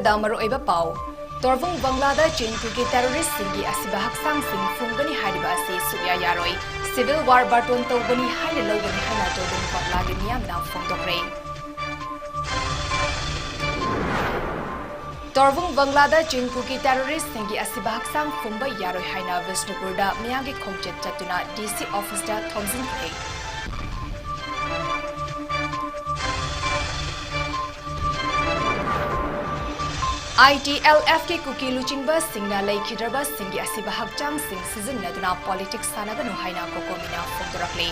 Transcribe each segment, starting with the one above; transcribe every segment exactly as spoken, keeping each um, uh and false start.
ꯗ ꯃꯔꯨꯑꯣꯏꯕ ꯄꯥꯎ꯫ ꯇꯣꯔꯕꯨꯡ ꯕꯪꯒ꯭ꯂꯥꯗ ꯆꯤꯟ ꯀꯨꯀꯤ ꯇꯦꯔꯣꯔꯤꯁ꯭ꯠꯁꯤꯡꯒꯤ ꯑꯁꯤꯕ ꯍꯛꯆꯥꯡꯁꯤꯡ ꯐꯨꯝꯒꯅꯤ ꯍꯥꯏꯔꯤꯕ ꯑꯁꯤ ꯁꯨꯛꯌꯥ ꯌꯥꯔꯣꯏ꯫ ꯁꯤꯚꯤꯜ ꯋꯥꯔ ꯕꯥꯔꯇꯣꯟ ꯇꯧꯒꯅꯤ ꯍꯥꯏꯅ ꯂꯧꯒꯅꯤ ꯍꯥꯏꯅ ꯇꯣꯔꯕꯨꯡ ꯕꯪꯒ꯭ꯂꯥꯒꯤ ꯃꯤꯌꯥꯝꯅ ꯐꯣꯡꯗꯣꯛꯈ꯭ꯔꯦ꯫ ꯇꯣꯔꯕꯨꯡ ꯕꯪꯒ꯭ꯂꯥꯗ ꯆꯤꯟ ꯀꯨꯀꯤ ꯇꯦꯔꯣꯔꯤꯁ꯭ꯠꯁꯤꯡꯒꯤ ꯑꯁꯤꯕ ꯍꯛꯆꯥꯡ ꯐꯨꯝꯕ ꯌꯥꯔꯣꯏ ꯍꯥꯏꯅ ꯕꯤꯁꯅꯨꯄꯨꯔꯗ ꯃꯤꯌꯥꯝꯒꯤ ꯈꯣꯡꯆꯠ ꯆꯠꯇꯨꯅ ꯗꯤ ꯁꯤ ꯑꯣꯐꯤꯁꯇ ꯊꯣꯝꯖꯤꯟꯈ꯭ꯔꯦ꯫ ꯑꯥꯏ ꯇꯤ ꯑꯦꯜ ꯑꯦꯐꯀꯤ ꯀꯨꯀꯤ ꯂꯨꯆꯤꯡꯕꯁꯤꯡꯅ ꯂꯩꯈꯤꯗ꯭ꯔꯕꯁꯤꯡꯒꯤ ꯑꯁꯤꯕ ꯍꯛꯆꯥꯡꯁꯤꯡ ꯁꯤꯖꯤꯟꯅꯗꯨꯅ ꯄꯣꯂꯤꯇꯤꯛꯁ ꯁꯥꯟꯅꯒꯅꯨ ꯍꯥꯏꯅ ꯀꯣꯀꯣꯃꯤꯅ ꯐꯣꯡꯗꯣꯔꯛꯂꯤ꯫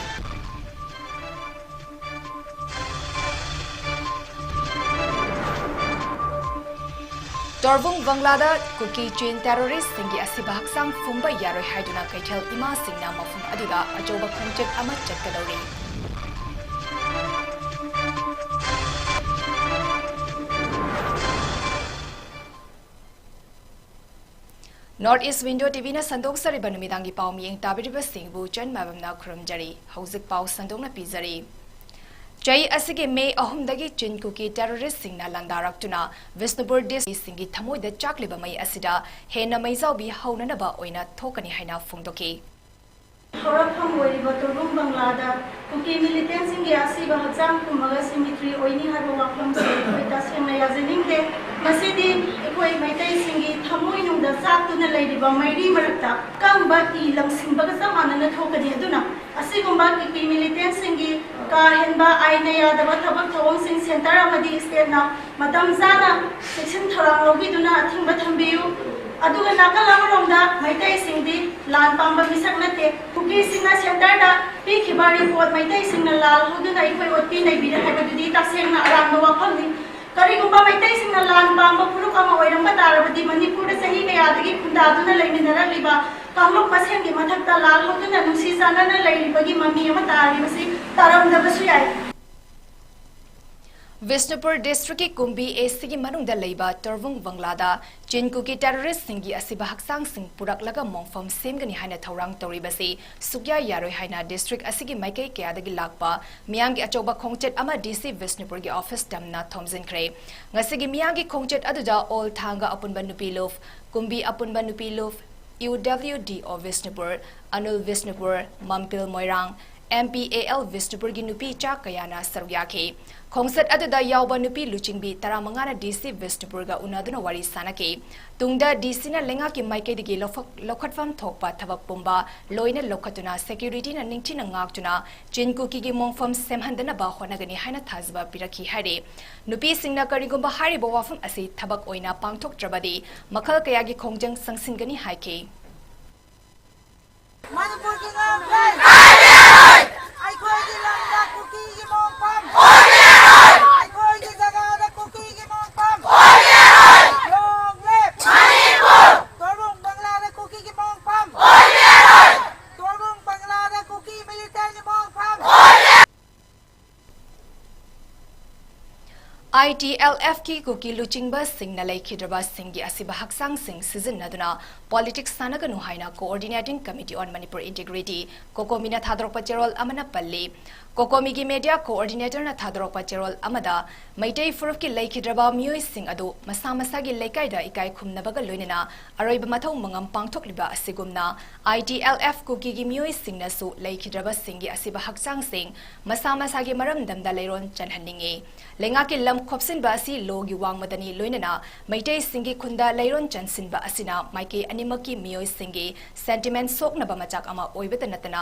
ꯇꯣꯔꯕꯨꯡ ꯕꯪꯒ꯭ꯂꯥꯗ ꯀꯨꯀꯤ ꯆꯤꯟ ꯇꯦꯔꯣꯔꯤꯁ꯭ꯠꯁꯤꯡꯒꯤ ꯑꯁꯤꯕ ꯍꯛꯆꯥꯡ ꯐꯨꯝꯕ ꯌꯥꯔꯣꯏ ꯍꯥꯏꯗꯨꯅ ꯀꯩꯊꯦꯜ ꯏꯃꯥꯁꯤꯡꯅ ꯃꯐꯝ ꯑꯗꯨꯗ ꯑꯆꯧꯕ ꯈꯣꯡꯆꯠ ꯑꯃ ꯆꯠꯀꯗꯧꯔꯤ꯫ North East Window ꯇꯤ ꯚꯤꯅ ꯁꯟꯗꯣꯛꯆꯔꯤꯕ ꯅꯨꯃꯤꯗꯥꯡꯒꯤ ꯄꯥꯎ ꯃꯤꯠꯌꯦꯡ ꯇꯥꯕꯤꯔꯤꯕꯁꯤꯡꯕꯨ ꯆꯟ ꯃꯥꯏꯕꯝꯅ ꯈꯨꯔꯨꯝꯖꯔꯤ꯫ ꯍꯧꯖꯤꯛ ꯄꯥꯎ ꯁꯟꯗꯣꯛꯅ ꯄꯤꯖꯔꯤ꯫ ꯆꯍꯤ ꯑꯁꯤꯒꯤ ꯃꯦ ꯑꯍꯨꯝꯗꯒꯤ ꯆꯤꯟ ꯀꯨꯀꯤ ꯇꯦꯔꯣꯔꯤꯁ꯭ꯠꯁꯤꯡꯅ ꯂꯥꯟꯗꯥꯔꯛꯇꯨꯅ ꯕꯤꯁꯅꯨꯄꯨꯔ ꯗꯤ ꯁꯤꯒꯤ ꯊꯃꯣꯏꯗ ꯆꯥꯛꯂꯤꯕ ꯃꯩ ꯑꯁꯤꯗ ꯍꯦꯟꯅ ꯃꯩꯖꯥꯎꯕꯤ ꯍꯧꯅꯅꯕ ꯑꯣꯏꯅ ꯊꯣꯛꯀꯅꯤ ꯍꯥꯏꯅ ꯐꯣꯡꯗꯣꯛꯈꯤ꯫ ꯍꯧꯔꯛꯐꯝ ꯑꯣꯏꯔꯤꯕ ꯇꯣꯔꯕꯨꯡ ꯕꯪꯒ꯭ꯂꯥꯗ ꯀꯨꯀꯤ ꯃꯤꯂꯤꯇꯦꯟꯁꯤꯡꯒꯤ ꯑꯁꯤꯕ ꯍꯛꯆꯥꯡ ꯐꯨꯝꯃꯒ ꯁꯤꯃꯤꯇ꯭ꯔꯤ ꯑꯣꯏꯅꯤ ꯍꯥꯏꯕ ꯋꯥꯐꯝꯁꯤ ꯑꯩꯈꯣꯏ ꯇꯁꯦꯡꯅ ꯌꯥꯖꯅꯤꯡꯗꯦ꯫ ꯃꯁꯤꯗꯤ ꯑꯩꯈꯣꯏ ꯃꯩꯇꯩꯁꯤꯡꯒꯤ ꯊꯃꯣꯏꯅꯨꯡꯗ ꯆꯥꯛꯇꯨꯅ ꯂꯩꯔꯤꯕ ꯃꯩꯔꯤ ꯃꯔꯛꯇ ꯀꯪꯕ ꯏ ꯂꯪꯁꯤꯟꯕꯒ ꯆꯞ ꯃꯥꯟꯅꯅ ꯊꯣꯛꯀꯅꯤ꯫ ꯑꯗꯨꯅ ꯑꯁꯤꯒꯨꯝꯕ ꯀꯨꯀꯤ ꯃꯤꯂꯤꯇꯦꯟꯁꯤꯡꯒꯤ ꯀꯥ ꯍꯦꯟꯕ ꯑꯥꯏꯟꯅ ꯌꯥꯗꯕ ꯊꯕꯛ ꯊꯧꯑꯣꯡꯁꯤꯡ ꯁꯦꯟꯇꯔ ꯑꯃꯗꯤ ꯁ꯭ꯇꯦꯠꯅ ꯃꯇꯝ ꯆꯥꯅ ꯆꯦꯛꯁꯤꯟ ꯊꯧꯔꯥꯡ ꯂꯧꯕꯤꯗꯨꯅ ꯑꯊꯤꯡꯕ ꯊꯝꯕꯤꯌꯨ꯫ ꯑꯗꯨꯒ ꯅꯥꯀꯜ ꯑꯃꯔꯣꯝꯗ ꯃꯩꯇꯩꯁꯤꯡꯗꯤ ꯂꯥꯟ ꯄꯥꯝꯕ ꯃꯤꯁꯛ ꯅꯠꯇꯦ꯫ ꯀꯨꯀꯤꯁꯤꯡꯅ ꯁꯦꯟꯇꯔꯗ ꯄꯤꯈꯤꯕ ꯔꯤꯄꯣꯔꯠ ꯃꯩꯇꯩꯁꯤꯡꯅ ꯂꯥꯜ ꯍꯧꯗꯨꯅ ꯑꯩꯈꯣꯏ ꯑꯣꯠꯄꯤ ꯅꯩꯕꯤꯔꯦ ꯍꯥꯏꯕꯗꯨꯗꯤ ꯇꯁꯦꯡꯅ ꯑꯔꯥꯟꯕ ꯋꯥꯐꯝꯅꯤ꯫ ꯀꯔꯤꯒꯨꯝꯕ ꯃꯩꯇꯩꯁꯤꯡꯅ ꯂꯥꯟ ꯄꯥꯝꯕ ꯐꯨꯔꯨꯞ ꯑꯃ ꯑꯣꯏꯔꯝꯕ ꯇꯥꯔꯕꯗꯤ ꯃꯅꯤꯄꯨꯔꯗ ꯆꯍꯤ ꯀꯌꯥꯗꯒꯤ ꯈꯨꯟꯗꯥꯗꯨꯅ ꯂꯩꯃꯤꯟꯅꯔꯛꯂꯤꯕ ꯀꯥꯡꯂꯨꯞ ꯃꯁꯦꯟꯒꯤ ꯃꯊꯛꯇ ꯂꯥꯜ ꯍꯧꯗꯨꯅ ꯅꯨꯡꯁꯤ ꯆꯥꯟꯅꯅ ꯂꯩꯔꯤꯕꯒꯤ ꯃꯃꯤ ꯑꯃ ꯇꯥꯔꯤꯕꯁꯤ ꯇꯥꯔꯝꯗꯕꯁꯨ ꯌꯥꯏ꯫ ꯕꯤꯁꯅꯨꯄꯨꯔ ꯗꯤꯁꯇ꯭ꯔꯤꯛꯀꯤ ꯀꯨꯝꯕꯤ ꯑꯦꯁꯤꯒꯤ ꯃꯅꯨꯡꯗ ꯂꯩꯕ ꯇꯣꯔꯕꯨꯡ ꯕꯪꯂꯥꯗ ꯆꯤꯟ ꯀꯨꯀꯤ ꯇꯦꯔꯣꯔꯤꯁ꯭ꯠꯁꯤꯡꯒꯤ ꯑꯁꯤꯕ ꯍꯛꯆꯥꯡꯁꯤꯡ ꯄꯨꯔꯛꯂꯒ ꯃꯣꯡꯐꯝ ꯁꯦꯝꯒꯅꯤ ꯍꯥꯏꯅ ꯊꯧꯔꯥꯡ ꯇꯧꯔꯤꯕꯁꯤ ꯁꯨꯛꯌꯥ ꯌꯥꯔꯣꯏ ꯍꯥꯏꯅ ꯗꯤꯁꯇ꯭ꯔꯤꯛ ꯑꯁꯤꯒꯤ ꯃꯥꯏꯀꯩ ꯀꯌꯥꯗꯒꯤ ꯂꯥꯛꯄ ꯃꯤꯌꯥꯝꯒꯤ ꯑꯆꯧꯕ ꯈꯣꯡꯆꯠ ꯑꯃ ꯗꯤ ꯁꯤ ꯕꯤꯁꯅꯨꯄꯨꯔꯒꯤ ꯑꯣꯐꯤꯁ ꯇꯝꯅ ꯊꯣꯝꯖꯤꯟꯈ꯭ꯔꯦ꯫ ꯉꯁꯤꯒꯤ ꯃꯤꯌꯥꯝꯒꯤ ꯈꯣꯡꯆꯠ ꯑꯗꯨꯗ ꯑꯣꯜ ꯊꯥꯡꯒ ꯑꯄꯨꯟꯕ ꯅꯨꯄꯤ ꯂꯨꯞ, ꯀꯨꯝꯕꯤ ꯑꯄꯨꯟꯕ ꯅꯨꯄꯤ ꯂꯨꯞ, ꯌꯨ ꯗꯕ꯭ꯂꯤꯎ ꯗꯤ ꯑꯣ ꯕꯤꯁꯅꯨꯄꯨꯔ, ꯑꯅꯨꯜ ꯕꯤꯁꯅꯨꯄꯨꯔ, ꯃꯝꯄꯤꯜ ꯃꯣꯏꯔꯥꯡ, ꯑꯦꯝ ꯄꯤ ꯑꯦ ꯑꯦꯜ ꯕꯤꯁꯅꯨꯄꯨꯔꯒꯤ ꯅꯨꯄꯤ ꯆꯥ ꯀꯌꯥꯅ ꯁꯔꯨꯛ ꯌꯥꯈꯤ꯫ ꯈꯣꯡꯆꯠ ꯑꯗꯨꯗ ꯌꯥꯎꯕ ꯅꯨꯄꯤ ꯂꯨꯆꯤꯡꯕꯤ ꯇꯔꯥꯃꯉꯥꯅ ꯗꯤ ꯁꯤ ꯕꯤꯁꯅꯨꯄꯨꯔꯒ ꯎꯅꯗꯨꯅ ꯋꯥꯔꯤ ꯁꯥꯅꯈꯤ꯫ ꯇꯨꯡꯗ ꯗꯤ ꯁꯤꯅ ꯂꯩꯉꯥꯛꯀꯤ ꯃꯥꯏꯀꯩꯗꯒꯤ ꯂꯧꯐꯛ-, ꯂꯧꯈꯠꯐꯝ ꯊꯣꯛꯄ ꯊꯕꯛ ꯄꯨꯝꯕ ꯂꯣꯏꯅ ꯂꯧꯈꯠꯇꯨꯅ ꯁꯦꯀ꯭ꯌꯨꯔꯤꯇꯤꯅ ꯅꯤꯡꯊꯤꯅ ꯉꯥꯛꯇꯨꯅ ꯆꯤꯟ ꯀꯨꯀꯤꯒꯤ ꯃꯣꯡꯐꯝ ꯁꯦꯝꯍꯟꯗꯅꯕ ꯍꯣꯠꯅꯒꯅꯤ ꯍꯥꯏꯅ ꯊꯥꯖꯕ ꯄꯤꯔꯛꯈꯤ ꯍꯥꯏꯔꯤ꯫ ꯅꯨꯄꯤꯁꯤꯡꯅ ꯀꯔꯤꯒꯨꯝꯕ ꯍꯥꯏꯔꯤꯕ ꯋꯥꯐꯝ ꯑꯁꯤ ꯊꯕꯛ ꯑꯣꯏꯅ ꯄꯥꯡꯊꯣꯛꯇ꯭ꯔꯕꯗꯤ ꯃꯈꯜ ꯀꯌꯥꯒꯤ ꯈꯣꯡꯖꯪ ꯆꯪꯁꯤꯟꯒꯅꯤ ꯍꯥꯏꯈꯤ꯫ ꯃꯅꯤꯄꯨꯔꯒꯤ ꯉꯝꯈꯩ! ꯑꯩꯈꯣꯏꯒꯤ ꯂꯝꯗ ꯀꯨꯀꯤꯒꯤ ꯃꯣꯡꯐꯝ! ꯑꯩꯈꯣꯏꯒꯤ ꯖꯒꯥꯗ ꯀꯨꯀꯤꯒꯤ ꯃꯣꯡꯐꯝ! Long live! ꯃꯅꯤꯄꯨꯔ! ꯇꯣꯔꯕꯨꯡ ꯕꯪꯂꯥꯗ ꯀꯨꯀꯤꯒꯤ ꯃꯣꯡꯐꯝ! ꯇꯣꯔꯕꯨꯡ ꯕꯪꯂꯥꯗ ꯀꯨꯀꯤ ꯃꯤꯂꯤꯇꯦꯟꯒꯤ ꯃꯣꯡꯐꯝ! ꯑꯥꯏ ꯇꯤ ꯑꯦꯜ ꯑꯦꯐꯀꯤ ꯀꯨꯀꯤ ꯂꯨꯆꯤꯡꯕꯁꯤꯡꯅ ꯂꯩꯈꯤꯗ꯭ꯔꯕꯁꯤꯡꯒꯤ ꯑꯁꯤꯕ ꯍꯛꯆꯥꯡꯁꯤꯡ ꯁꯤꯖꯤꯟꯅꯗꯨꯅ ꯄꯣꯂꯤꯇꯤꯛꯁ ꯁꯥꯟꯅꯒꯅꯨ ꯍꯥꯏꯅ Coordinating Committee on Manipur Integrity, ꯀꯣꯀꯣꯃꯤꯅ ꯊꯥꯗꯣꯔꯛꯄ ꯆꯦꯔꯣꯜ ꯑꯃꯅ ꯄꯜꯂꯤ꯫ ꯀꯣꯀꯣꯃꯤꯒꯤ ꯃꯦꯗꯤꯌꯥ ꯀꯣꯑꯣꯔꯗꯤꯅꯦꯇꯔꯅ ꯊꯥꯗꯣꯔꯛꯄ ꯆꯦꯔꯣꯜ ꯑꯃꯗ ꯃꯩꯇꯩ ꯐꯨꯔꯨꯞꯀꯤ ꯂꯩꯈꯤꯗ꯭ꯔꯕ ꯃꯤꯑꯣꯏꯁꯤꯡ ꯑꯗꯨ ꯃꯁꯥ ꯃꯁꯥꯒꯤ ꯂꯩꯀꯥꯏꯗ ꯏꯀꯥꯏ ꯈꯨꯝꯅꯕꯒ ꯂꯣꯏꯅꯅ ꯑꯔꯣꯏꯕ ꯃꯊꯧ ꯃꯉꯝ ꯄꯥꯡꯊꯣꯛꯂꯤꯕ ꯑꯁꯤꯒꯨꯝꯅ, ꯑꯥꯏ ꯇꯤ ꯑꯦꯜ ꯑꯦꯐ ꯀꯨꯀꯤꯒꯤ ꯃꯤꯑꯣꯏꯁꯤꯡꯅꯁꯨ ꯂꯩꯈꯤꯗ꯭ꯔꯕꯁꯤꯡꯒꯤ ꯑꯁꯤꯕ ꯍꯛꯆꯥꯡꯁꯤꯡ ꯃꯁꯥ ꯃꯁꯥꯒꯤ ꯃꯔꯝꯗꯝꯗ ꯂꯩꯔꯣꯟ ꯆꯟꯍꯟꯅꯤꯡꯏ꯫ ꯂꯩꯉꯥꯛꯀꯤ ꯂꯝ ꯈꯣꯞꯁꯤꯟꯕ ꯑꯁꯤ ꯂꯣꯒꯤ ꯋꯥꯡꯃꯗꯅꯤ, ꯂꯣꯏꯅꯅ ꯃꯩꯇꯩꯁꯤꯡꯒꯤ ꯈꯨꯟꯗ ꯂꯩꯔꯣꯟ ꯆꯟꯁꯤꯟꯕ ꯑꯁꯤꯅ ꯃꯥꯏꯀꯩ ꯑꯅꯤꯃꯛꯀꯤ ꯃꯤꯑꯣꯏꯁꯤꯡꯒꯤ ꯁꯦꯟꯇꯤꯃꯦꯟ ꯁꯣꯛꯅꯕ ꯃꯆꯥꯛ ꯑꯃ ꯑꯣꯏꯕꯇ ꯅꯠꯇꯅ,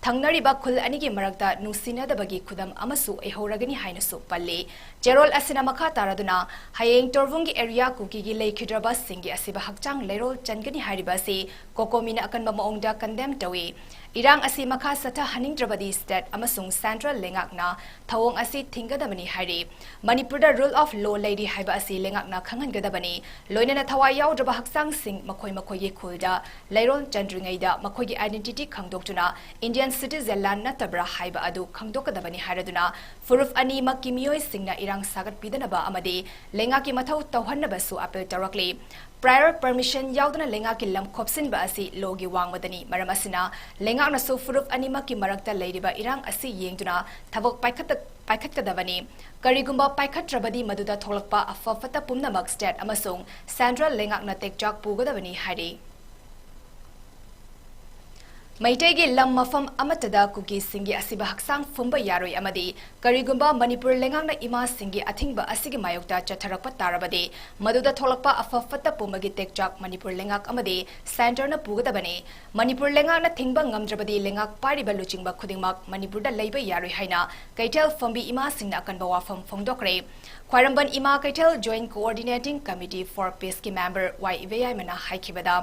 ꯊꯪꯅꯔꯤꯕ ꯈꯨꯜ ꯑꯅꯤꯒꯤ ꯃꯔꯛꯇ ꯅꯨꯡꯁꯤꯅꯗꯕꯒꯤ ꯈꯨꯗꯝ ꯑꯃꯁꯨ ꯑꯣꯏꯍꯧꯔꯒꯅꯤ ꯍꯥꯏꯅꯁꯨ ꯄꯜꯂꯤ꯫ ꯆꯦꯔꯣꯜ ꯑꯁꯤꯅ ꯃꯈꯥ ꯇꯥꯔꯗꯨꯅ, ꯍꯌꯦꯡ ꯇꯣꯔꯕꯨꯡꯒꯤ ꯑꯦꯔꯤꯌꯥ ꯀꯨꯀꯤꯒꯤ ꯂꯩꯈꯤꯗ꯭ꯔꯕꯁꯤꯡꯒꯤ ꯑꯁꯤꯕ ꯍꯛꯆꯥꯡ ꯂꯩꯔꯣꯜ ꯆꯟꯒꯅꯤ ꯍꯥꯏꯔꯤꯕ ꯑꯁꯤ ꯀꯣꯀꯣꯃꯤꯅ ꯑꯀꯟꯕ ꯃꯑꯣꯡꯗ ꯀꯟꯗꯦꯝ ꯇꯧꯏ꯫ ꯏꯔꯥꯡ ꯑꯁꯤ ꯃꯈꯥ ꯆꯠꯊꯍꯟꯅꯤꯡꯗ꯭ꯔꯕꯗꯤ state ꯑꯃꯁꯨꯡ central ꯂꯩꯉꯥꯛꯅ ꯊꯧꯑꯣꯡ ꯑꯁꯤ ꯊꯤꯡꯒꯗꯕꯅꯤ ꯍꯥꯏꯔꯤ꯫ ꯃꯅꯤꯄꯨꯔꯗ rule of law ꯂꯩꯔꯤ ꯍꯥꯏꯕ ꯑꯁꯤ ꯂꯩꯉꯥꯛꯅ ꯈꯪꯍꯟꯒꯗꯕꯅꯤ꯫ ꯂꯣꯏꯅꯅ ꯊꯋꯥꯏ ꯌꯥꯎꯗ꯭ꯔꯕ ꯍꯛꯆꯥꯡꯁꯤꯡ ꯃꯈꯣꯏ ꯃꯈꯣꯏꯒꯤ ꯈꯨꯜꯗ ꯂꯩꯔꯣꯜ ꯆꯟꯗ꯭ꯔꯤꯉꯩꯗ ꯃꯈꯣꯏꯒꯤ identity ꯈꯪꯗꯣꯛꯇꯨꯅ Indian citizen ꯂꯥ ꯅꯠꯇꯕ꯭ꯔꯥ ꯍꯥꯏꯕ ꯑꯗꯨ ꯈꯪꯗꯣꯛꯀꯗꯕꯅꯤ ꯍꯥꯏꯔꯗꯨꯅ ꯐꯨꯔꯨꯞ ꯑꯅꯤꯃꯛꯀꯤ ꯃꯤꯑꯣꯏꯁꯤꯡꯅ ꯏꯔꯥꯡ ꯁꯥꯒꯠꯄꯤꯗꯅꯕ ꯑꯃꯗꯤ ꯂꯩꯉꯥꯛꯀꯤ ꯃꯊꯧ ꯇꯧꯍꯟꯅꯕꯁꯨ appeal ꯇꯧꯔꯛꯂꯤ꯫ Prior permission ꯌꯥꯎꯗꯅ ꯂꯩꯉꯥꯛꯀꯤ ꯂꯝ ꯈꯣꯞꯆꯤꯟꯕ ꯑꯁꯤ law ꯒꯤ ꯋꯥꯡꯃꯗꯅꯤ꯫ ꯃꯔꯝ ꯑꯁꯤꯅ ꯂꯩꯉꯥꯛꯅꯁꯨ ꯐꯨꯔꯨꯞ ꯑꯅꯤꯃꯛꯀꯤ ꯃꯔꯛꯇ ꯂꯩꯔꯤꯕ ꯏꯔꯥꯡ ꯑꯁꯤ ꯌꯦꯡꯗꯨꯅ ꯊꯕꯛ ꯄꯥꯏꯈꯠꯇ-, ꯄꯥꯏꯈꯠꯀꯗꯕꯅꯤ꯫ ꯀꯔꯤꯒꯨꯝꯕ ꯄꯥꯏꯈꯠꯇ꯭ꯔꯕꯗꯤ ꯃꯗꯨꯗ ꯊꯣꯛꯂꯛꯄ ꯑꯐ ꯐꯠꯇ ꯄꯨꯝꯅꯃꯛ state ꯑꯃꯁꯨꯡ central ꯂꯩꯉꯥꯛꯅ ꯇꯦꯛꯆꯥꯛ ꯄꯨꯒꯗꯕꯅꯤ ꯍꯥꯏꯔꯤ꯫ ꯃꯩꯇꯩꯒꯤ ꯂꯝ ꯃꯐꯝ ꯑꯃꯠꯇꯗ ꯀꯨꯀꯤꯁꯤꯡꯒꯤ ꯑꯁꯤꯕ ꯍꯛꯆꯥꯡ ꯐꯨꯝꯕ ꯌꯥꯔꯣꯏ ꯑꯃꯗꯤ ꯀꯔꯤꯒꯨꯝꯕ ꯃꯅꯤꯄꯨꯔ ꯂꯩꯉꯥꯛꯅ ꯏꯃꯥꯁꯤꯡꯒꯤ ꯑꯊꯤꯡꯕ ꯑꯁꯤꯒꯤ ꯃꯥꯌꯣꯛꯇ ꯆꯠꯊꯔꯛꯄ ꯇꯥꯔꯕꯗꯤ ꯃꯗꯨꯗ ꯊꯣꯛꯂꯛꯄ ꯑꯐ ꯐꯠꯇ ꯄꯨꯝꯕꯒꯤ ꯇꯦꯛꯆꯥꯛ ꯃꯅꯤꯄꯨꯔ ꯂꯩꯉꯥꯛ ꯑꯃꯗꯤ centre ꯅ ꯄꯨꯒꯗꯕꯅꯤ꯫ ꯃꯅꯤꯄꯨꯔ ꯂꯩꯉꯥꯛꯅ ꯊꯤꯡꯕ ꯉꯝꯗ꯭ꯔꯕꯗꯤ ꯂꯩꯉꯥꯛ ꯄꯥꯏꯔꯤꯕ ꯂꯨꯆꯤꯡꯕ ꯈꯨꯗꯤꯡꯃꯛ ꯃꯅꯤꯄꯨꯔꯗ ꯂꯩꯕ ꯌꯥꯔꯣꯏ ꯍꯥꯏꯅ ꯀꯩꯊꯦꯜ ꯐꯝꯕꯤ ꯏꯃꯥꯁꯤꯡꯅ ꯑꯀꯟꯕ ꯋꯥꯐꯝ ꯐꯣꯡꯗꯣꯛꯈ꯭ꯔꯦ꯫ ꯈ꯭ꯋꯥꯏꯔꯝꯕꯟ ꯏꯃꯥ ꯀꯩꯊꯦꯜ Joint Coordinating Committee for Peace ꯀꯤ member ꯋꯥꯏ ꯏꯕꯦꯌꯥꯏꯃꯅ ꯍꯥꯏꯈꯤꯕꯗ,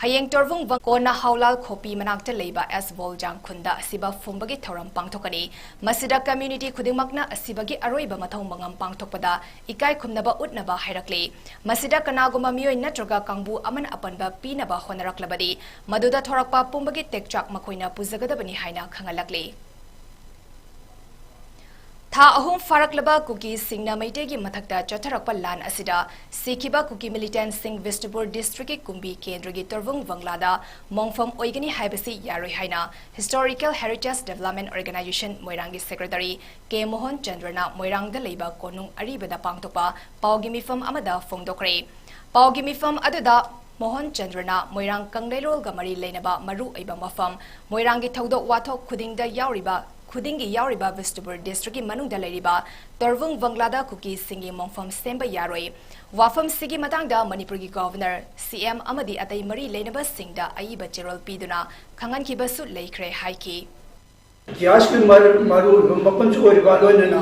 ꯍꯌꯦꯡ ꯇꯣꯔꯕꯨꯡ ꯀꯣꯟꯅ ꯍꯥꯎꯂꯥꯜ ꯈꯣꯄꯤ ꯃꯅꯥꯛꯇ ꯂꯩꯕ ꯑꯦꯁ ꯕꯣꯜꯖꯥꯡ ꯈꯨꯟꯗ ꯑꯁꯤꯕ ꯐꯨꯝꯕꯒꯤ ꯊꯧꯔꯝ ꯄꯥꯡꯊꯣꯛꯀꯅꯤ꯫ ꯃꯁꯤꯗ community ꯈꯨꯗꯤꯡꯃꯛꯅ ꯑꯁꯤꯕꯒꯤ ꯑꯔꯣꯏꯕ ꯃꯊꯧ ꯃꯉꯝ ꯄꯥꯡꯊꯣꯛꯄꯗ ꯏꯀꯥꯏ ꯈꯨꯝꯅꯕ ꯎꯠꯅꯕ ꯍꯥꯏꯔꯛꯂꯤ꯫ ꯃꯁꯤꯗ ꯀꯅꯥꯒꯨꯝꯕ ꯃꯤꯑꯣꯏ ꯅꯠꯇ꯭ꯔꯒ ꯀꯥꯡꯕꯨ ꯑꯃꯅ ꯑꯄꯟꯕ ꯄꯤꯅꯕ ꯍꯣꯠꯅꯔꯛꯂꯕꯗꯤ ꯃꯗꯨꯗ ꯊꯣꯔꯛꯄ ꯄꯨꯝꯕꯒꯤ ꯇꯦꯛꯆꯥꯛ ꯃꯈꯣꯏꯅ ꯄꯨꯖꯒꯗꯕꯅꯤ ꯍꯥꯏꯅ ꯈꯪꯍꯜꯂꯛꯂꯤ꯫ ꯊꯥ ꯑꯍꯨꯝ ꯐꯥꯔꯛꯂꯕ ꯀꯨꯀꯤꯁꯤꯡꯅ ꯃꯩꯇꯩꯒꯤ ꯃꯊꯛꯇ ꯆꯠꯊꯔꯛꯄ ꯂꯥꯟ ꯑꯁꯤꯗ ꯁꯤꯈꯤꯕ ꯀꯨꯀꯤ militant ꯁꯤꯡ ꯕꯤꯁꯅꯨꯄꯨꯔ district ꯀꯤ ꯀꯨꯝꯕꯤ ꯀꯦꯟꯗ꯭ꯔꯒꯤ ꯇꯣꯔꯕꯨꯡ ꯕꯪꯒ꯭ꯂꯥꯗ ꯃꯣꯡꯐꯝ ꯑꯣꯏꯒꯅꯤ ꯍꯥꯏꯕꯁꯤ ꯌꯥꯔꯣꯏ ꯍꯥꯏꯅ Historical Heritage Development Organisation ꯃꯣꯏꯔꯥꯡꯒꯤ secretary ꯀꯦ ꯃꯣꯍꯟ ꯆꯟꯗ꯭ꯔꯅ ꯃꯣꯏꯔꯥꯡꯗ ꯂꯩꯕ ꯀꯣꯅꯨꯡ ꯑꯔꯤꯕꯗ ꯄꯥꯡꯊꯣꯛꯄ ꯄꯥꯎꯒꯤ ꯃꯤꯐꯝ ꯑꯃꯗ ꯐꯣꯡꯗꯣꯛꯈ꯭ꯔꯦ꯫ ꯄꯥꯎꯒꯤ ꯃꯤꯐꯝ ꯑꯗꯨꯗ ꯃꯣꯍꯟ ꯆꯟꯗ꯭ꯔꯅ ꯃꯣꯏꯔꯥꯡ ꯀꯪꯂꯩꯔꯣꯜꯒ ꯃꯔꯤ ꯂꯩꯅꯕ ꯃꯔꯨ ꯑꯣꯏꯕ ꯃꯐꯝ, ꯃꯣꯏꯔꯥꯡꯒꯤ ꯊꯧꯗꯣꯛ ꯋꯥꯊꯣꯛ ꯈꯨꯗꯤꯡꯗ ꯌꯥꯎꯔꯤꯕ, ꯈꯨꯗꯤꯡꯒꯤ ꯌꯥꯎꯔꯤꯕ ꯕꯤꯁꯅꯨꯄꯨꯔ district ꯀꯤ ꯃꯅꯨꯡꯗ ꯂꯩꯔꯤꯕ ꯇꯣꯔꯕꯨꯡ ꯕꯪꯒ꯭ꯂꯥꯗ ꯀꯨꯀꯤꯁꯤꯡꯒꯤ ꯃꯣꯡꯐꯝ ꯁꯦꯝꯕ ꯌꯥꯔꯣꯏ꯫ ꯋꯥꯐꯝꯁꯤꯒꯤ ꯃꯇꯥꯡꯗ ꯃꯅꯤꯄꯨꯔꯒꯤ governor, C M ꯑꯃꯗꯤ ꯑꯇꯩ ꯃꯔꯤ ꯂꯩꯅꯕꯁꯤꯡꯗ ꯑꯏꯕ ꯆꯦꯔꯣꯜ ꯄꯤꯗꯨꯅ ꯈꯪꯍꯟꯈꯤꯕꯁꯨ ꯂꯩꯈ꯭ꯔꯦ ꯍꯥꯏꯈꯤ꯫ ꯏꯇꯤꯍꯥꯁꯀꯤ ꯃꯔꯨ-, ꯃꯔꯨꯑꯣꯏꯕ ꯃꯐꯝꯁꯨ ꯑꯣꯏꯔꯤꯕ ꯂꯣꯏꯅꯅ